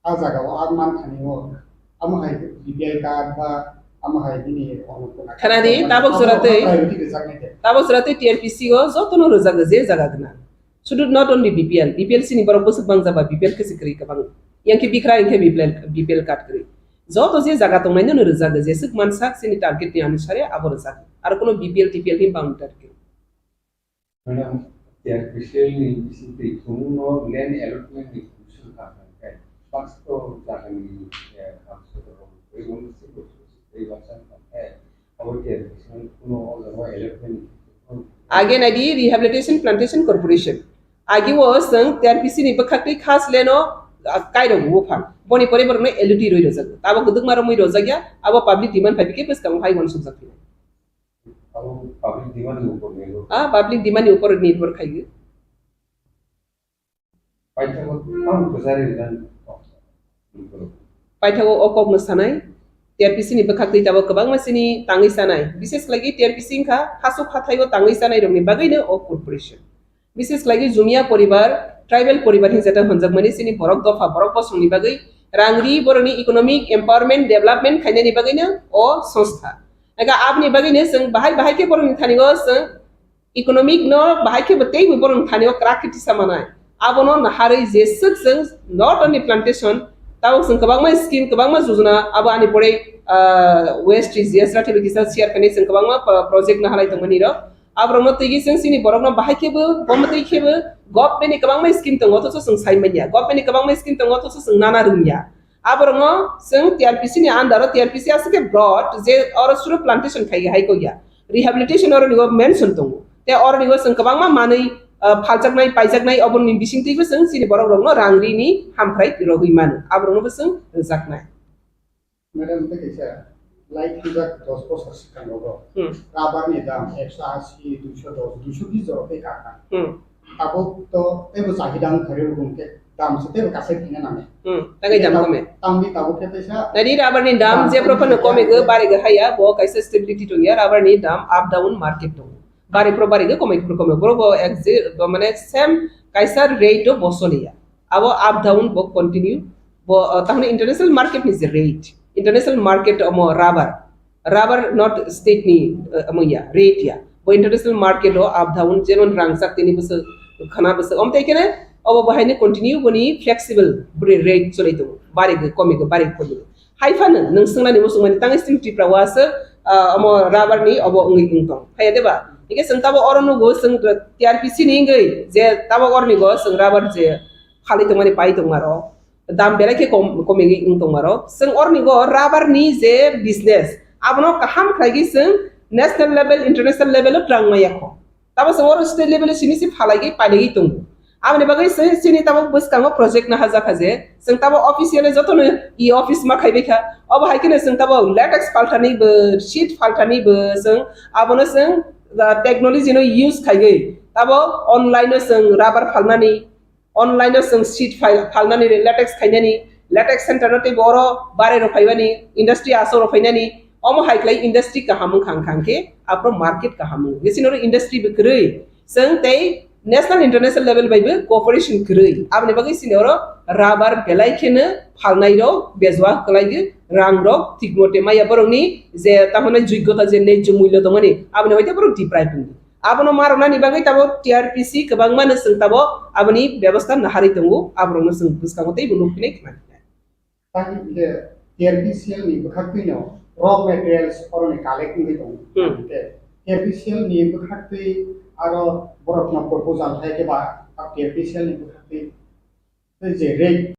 a jagao a manthani o, amo hai B P L card ba amo hai nini Annapurna card Khana di, tabok abo jora tei, priority rwjaknai de. Tabok jora tei T R P C o jotono rwjago je jaga gwnang. Sudu not only B P L, B P L sini borok bwswk bang jaba B P L khe se kwrwi kwbang. Yang khe bikra yang khe B P L, B P L card kwrwi. Joto je jaga tongnai no rwjago, jeswk mansak sini target ni anusare abo rwjago. Aro kono B P L, T P L ni boundary target. Madam, T R P C ni bising twi thumung no land allotment ni commission ka khe, first to jaga ni, eh, council rok, tei wng si bo tei baksa khe, abo T R P C ni kuno o jaga allotment ni Age naidi Rehabilitation Plantation Corporation. Agi o chwng T R P C ni bwkhak twi khas leno, ah, kairok bupha. Boni pore borokno L U T rwi rwjago. Abo kwdwkma romwi rwjakya, abo public demand phai bikhe bwskango hai uansukjak phino. Abo public demand ni upor nirbhor. Ah, public demand ni upor nirbhor khaigwi. Paithago tamo kwchari rijani kok. Paithago o kokno sanai, T R P C ni bwkhak twi tabok kwbangma sini tangwi chanai. Bises khlai khe T R P C wngkha hasuk hathai o tangwi chanai rokni bagwi no o corporation. Bises khlai khe Jumia poribar, tribal poribar hin jeta hwnjakmani sini borok dopha, borok bosongni bagwi rang ri, borokni economic empowerment, development khainani bagwi no o songstha. Ega aboni bagwi no chwng bahai bahai khe borokni thani o chwng economic no bahai khe bo tei bo borok thani o kwrak khe tisa manai. Abono naharwi jeswk chwng not only plantation, tabok chwng kwbangma scheme, kwbangma jojona, abo ani pore, ah, West G S Rathi bai kisa share khainai chwng kwbangma pro-, project naharlai tongmani rok. Aborokno twiwi chwng chini borokno bahai khe bo, bo mwtwi khe bo government ni kwbangma scheme tongo, othocho chwng sai manya. Government ni kwbangma scheme tongo, othocho chwng nana rwngya. Aborokno chwng T R P C ni under o, T R P C aswk khe broad je oro suru plantation khai hai kok ya. Rehabilitation oroni o mention tongo. Tei oroni o chwng kwbangma manwi, ah, phaljaknai, paijaknai, oboroni bisingtwibo chwng chini borok rokno rang rini hamkrai rogwi mano. Aborokno bo chwng rwjaknai. Madam, tei kaisa lai thwijak dos bosor swkang rogo. Hmm. Rubber ni dam ekso asi, duiso dos, duiso bis jorok tei kakha. Hmm. Tabuk to teibo chahida wngkha rw bumung khe dam se teibo kasai thangna nangnai. Hmm, tangwi dam kome. Tamni tabuk khe teisa. Nadi rubber ni dam, dam jebro phano kome go, bari go haya, bo kaisa stability tongya, rubber ni dam up down market tongo. Bari pro bari go, kome pro kome. Boro bo ek je, bo mane same kaisa rate o bo soliya. Abo up down bo continue, bo, uh, tahone international market ni je rate. International market omo rubber. Rubber not state ni, uh, omo ya, rate ya. Bo international market o up down, jemon rangchak tini bwswk, khana bwswk. Om tei kene, obo bo haino continue boni flexible, boni rate choli tongo. Bari go, komi go, bari go, komi go. Hai phano, nwng swngnani muchungmani tangwi chini Tripura o aswk, ah, omo rubber ni obo wngwi wng tong. Phaiya de ba? Hingke chwng tabo oro nugo, chwng T R P C ni wngwi je tabo oroni go chwng rubber je phalwi tongmani pai tongma rok. Dam belai khe kom, komigwi wng tongma rok. Chwng oroni go rubber ni je business, abono kaham khlaigwi chwng national level, international level o twlang maya kho. Tamo chwng oro state level o simi se phalaiwi pailaiwi tongo. Aboni bagwi se chini tabo bwskango project no hajakha je, chwng tabo officially jotono e-office ma khaibai kha. Obo hai kheno chwng tabo latex phalthani bo, sheet phalthani bo, chwng abono chwng, ah, technology no use khaiwi tabo online o chwng rubber phalnani, online o chwng sheet phal-, phalnani, latex khainani, latex center no teibo oro bare rok phaibani, industry asok rok phainani, omo hai khlai industry kaham wngkha, wngkha khe aphuru market kaham wngo. Bisi noro industry bo kwrwi, chwng tei national international level bai bo cooperation kwrwi. Aboni bagwi chini oro rubber belai kheno phalnai rok bejua kwlai rang rok thik mote maya borokni je tamo nai joigyota je nejjo mullo tongmani aboni hoite borok deprive wngdi. Abono ma rwnani bagwi tabo T R P C kwbangma no chwng tabo aboni bebostha naharwi tongo, aborokno chwng bwskango teibo nukphinai khna khnai. Tei hwnkhe T R P C L ni bwkhaktwi no raw materials oroni collect wngwi tongo. Hmm. Hwnkhe T R P C L ni bwkhaktwi aro borokno proposal hai khe ba T R P C L ni bwkhaktwi tei je rate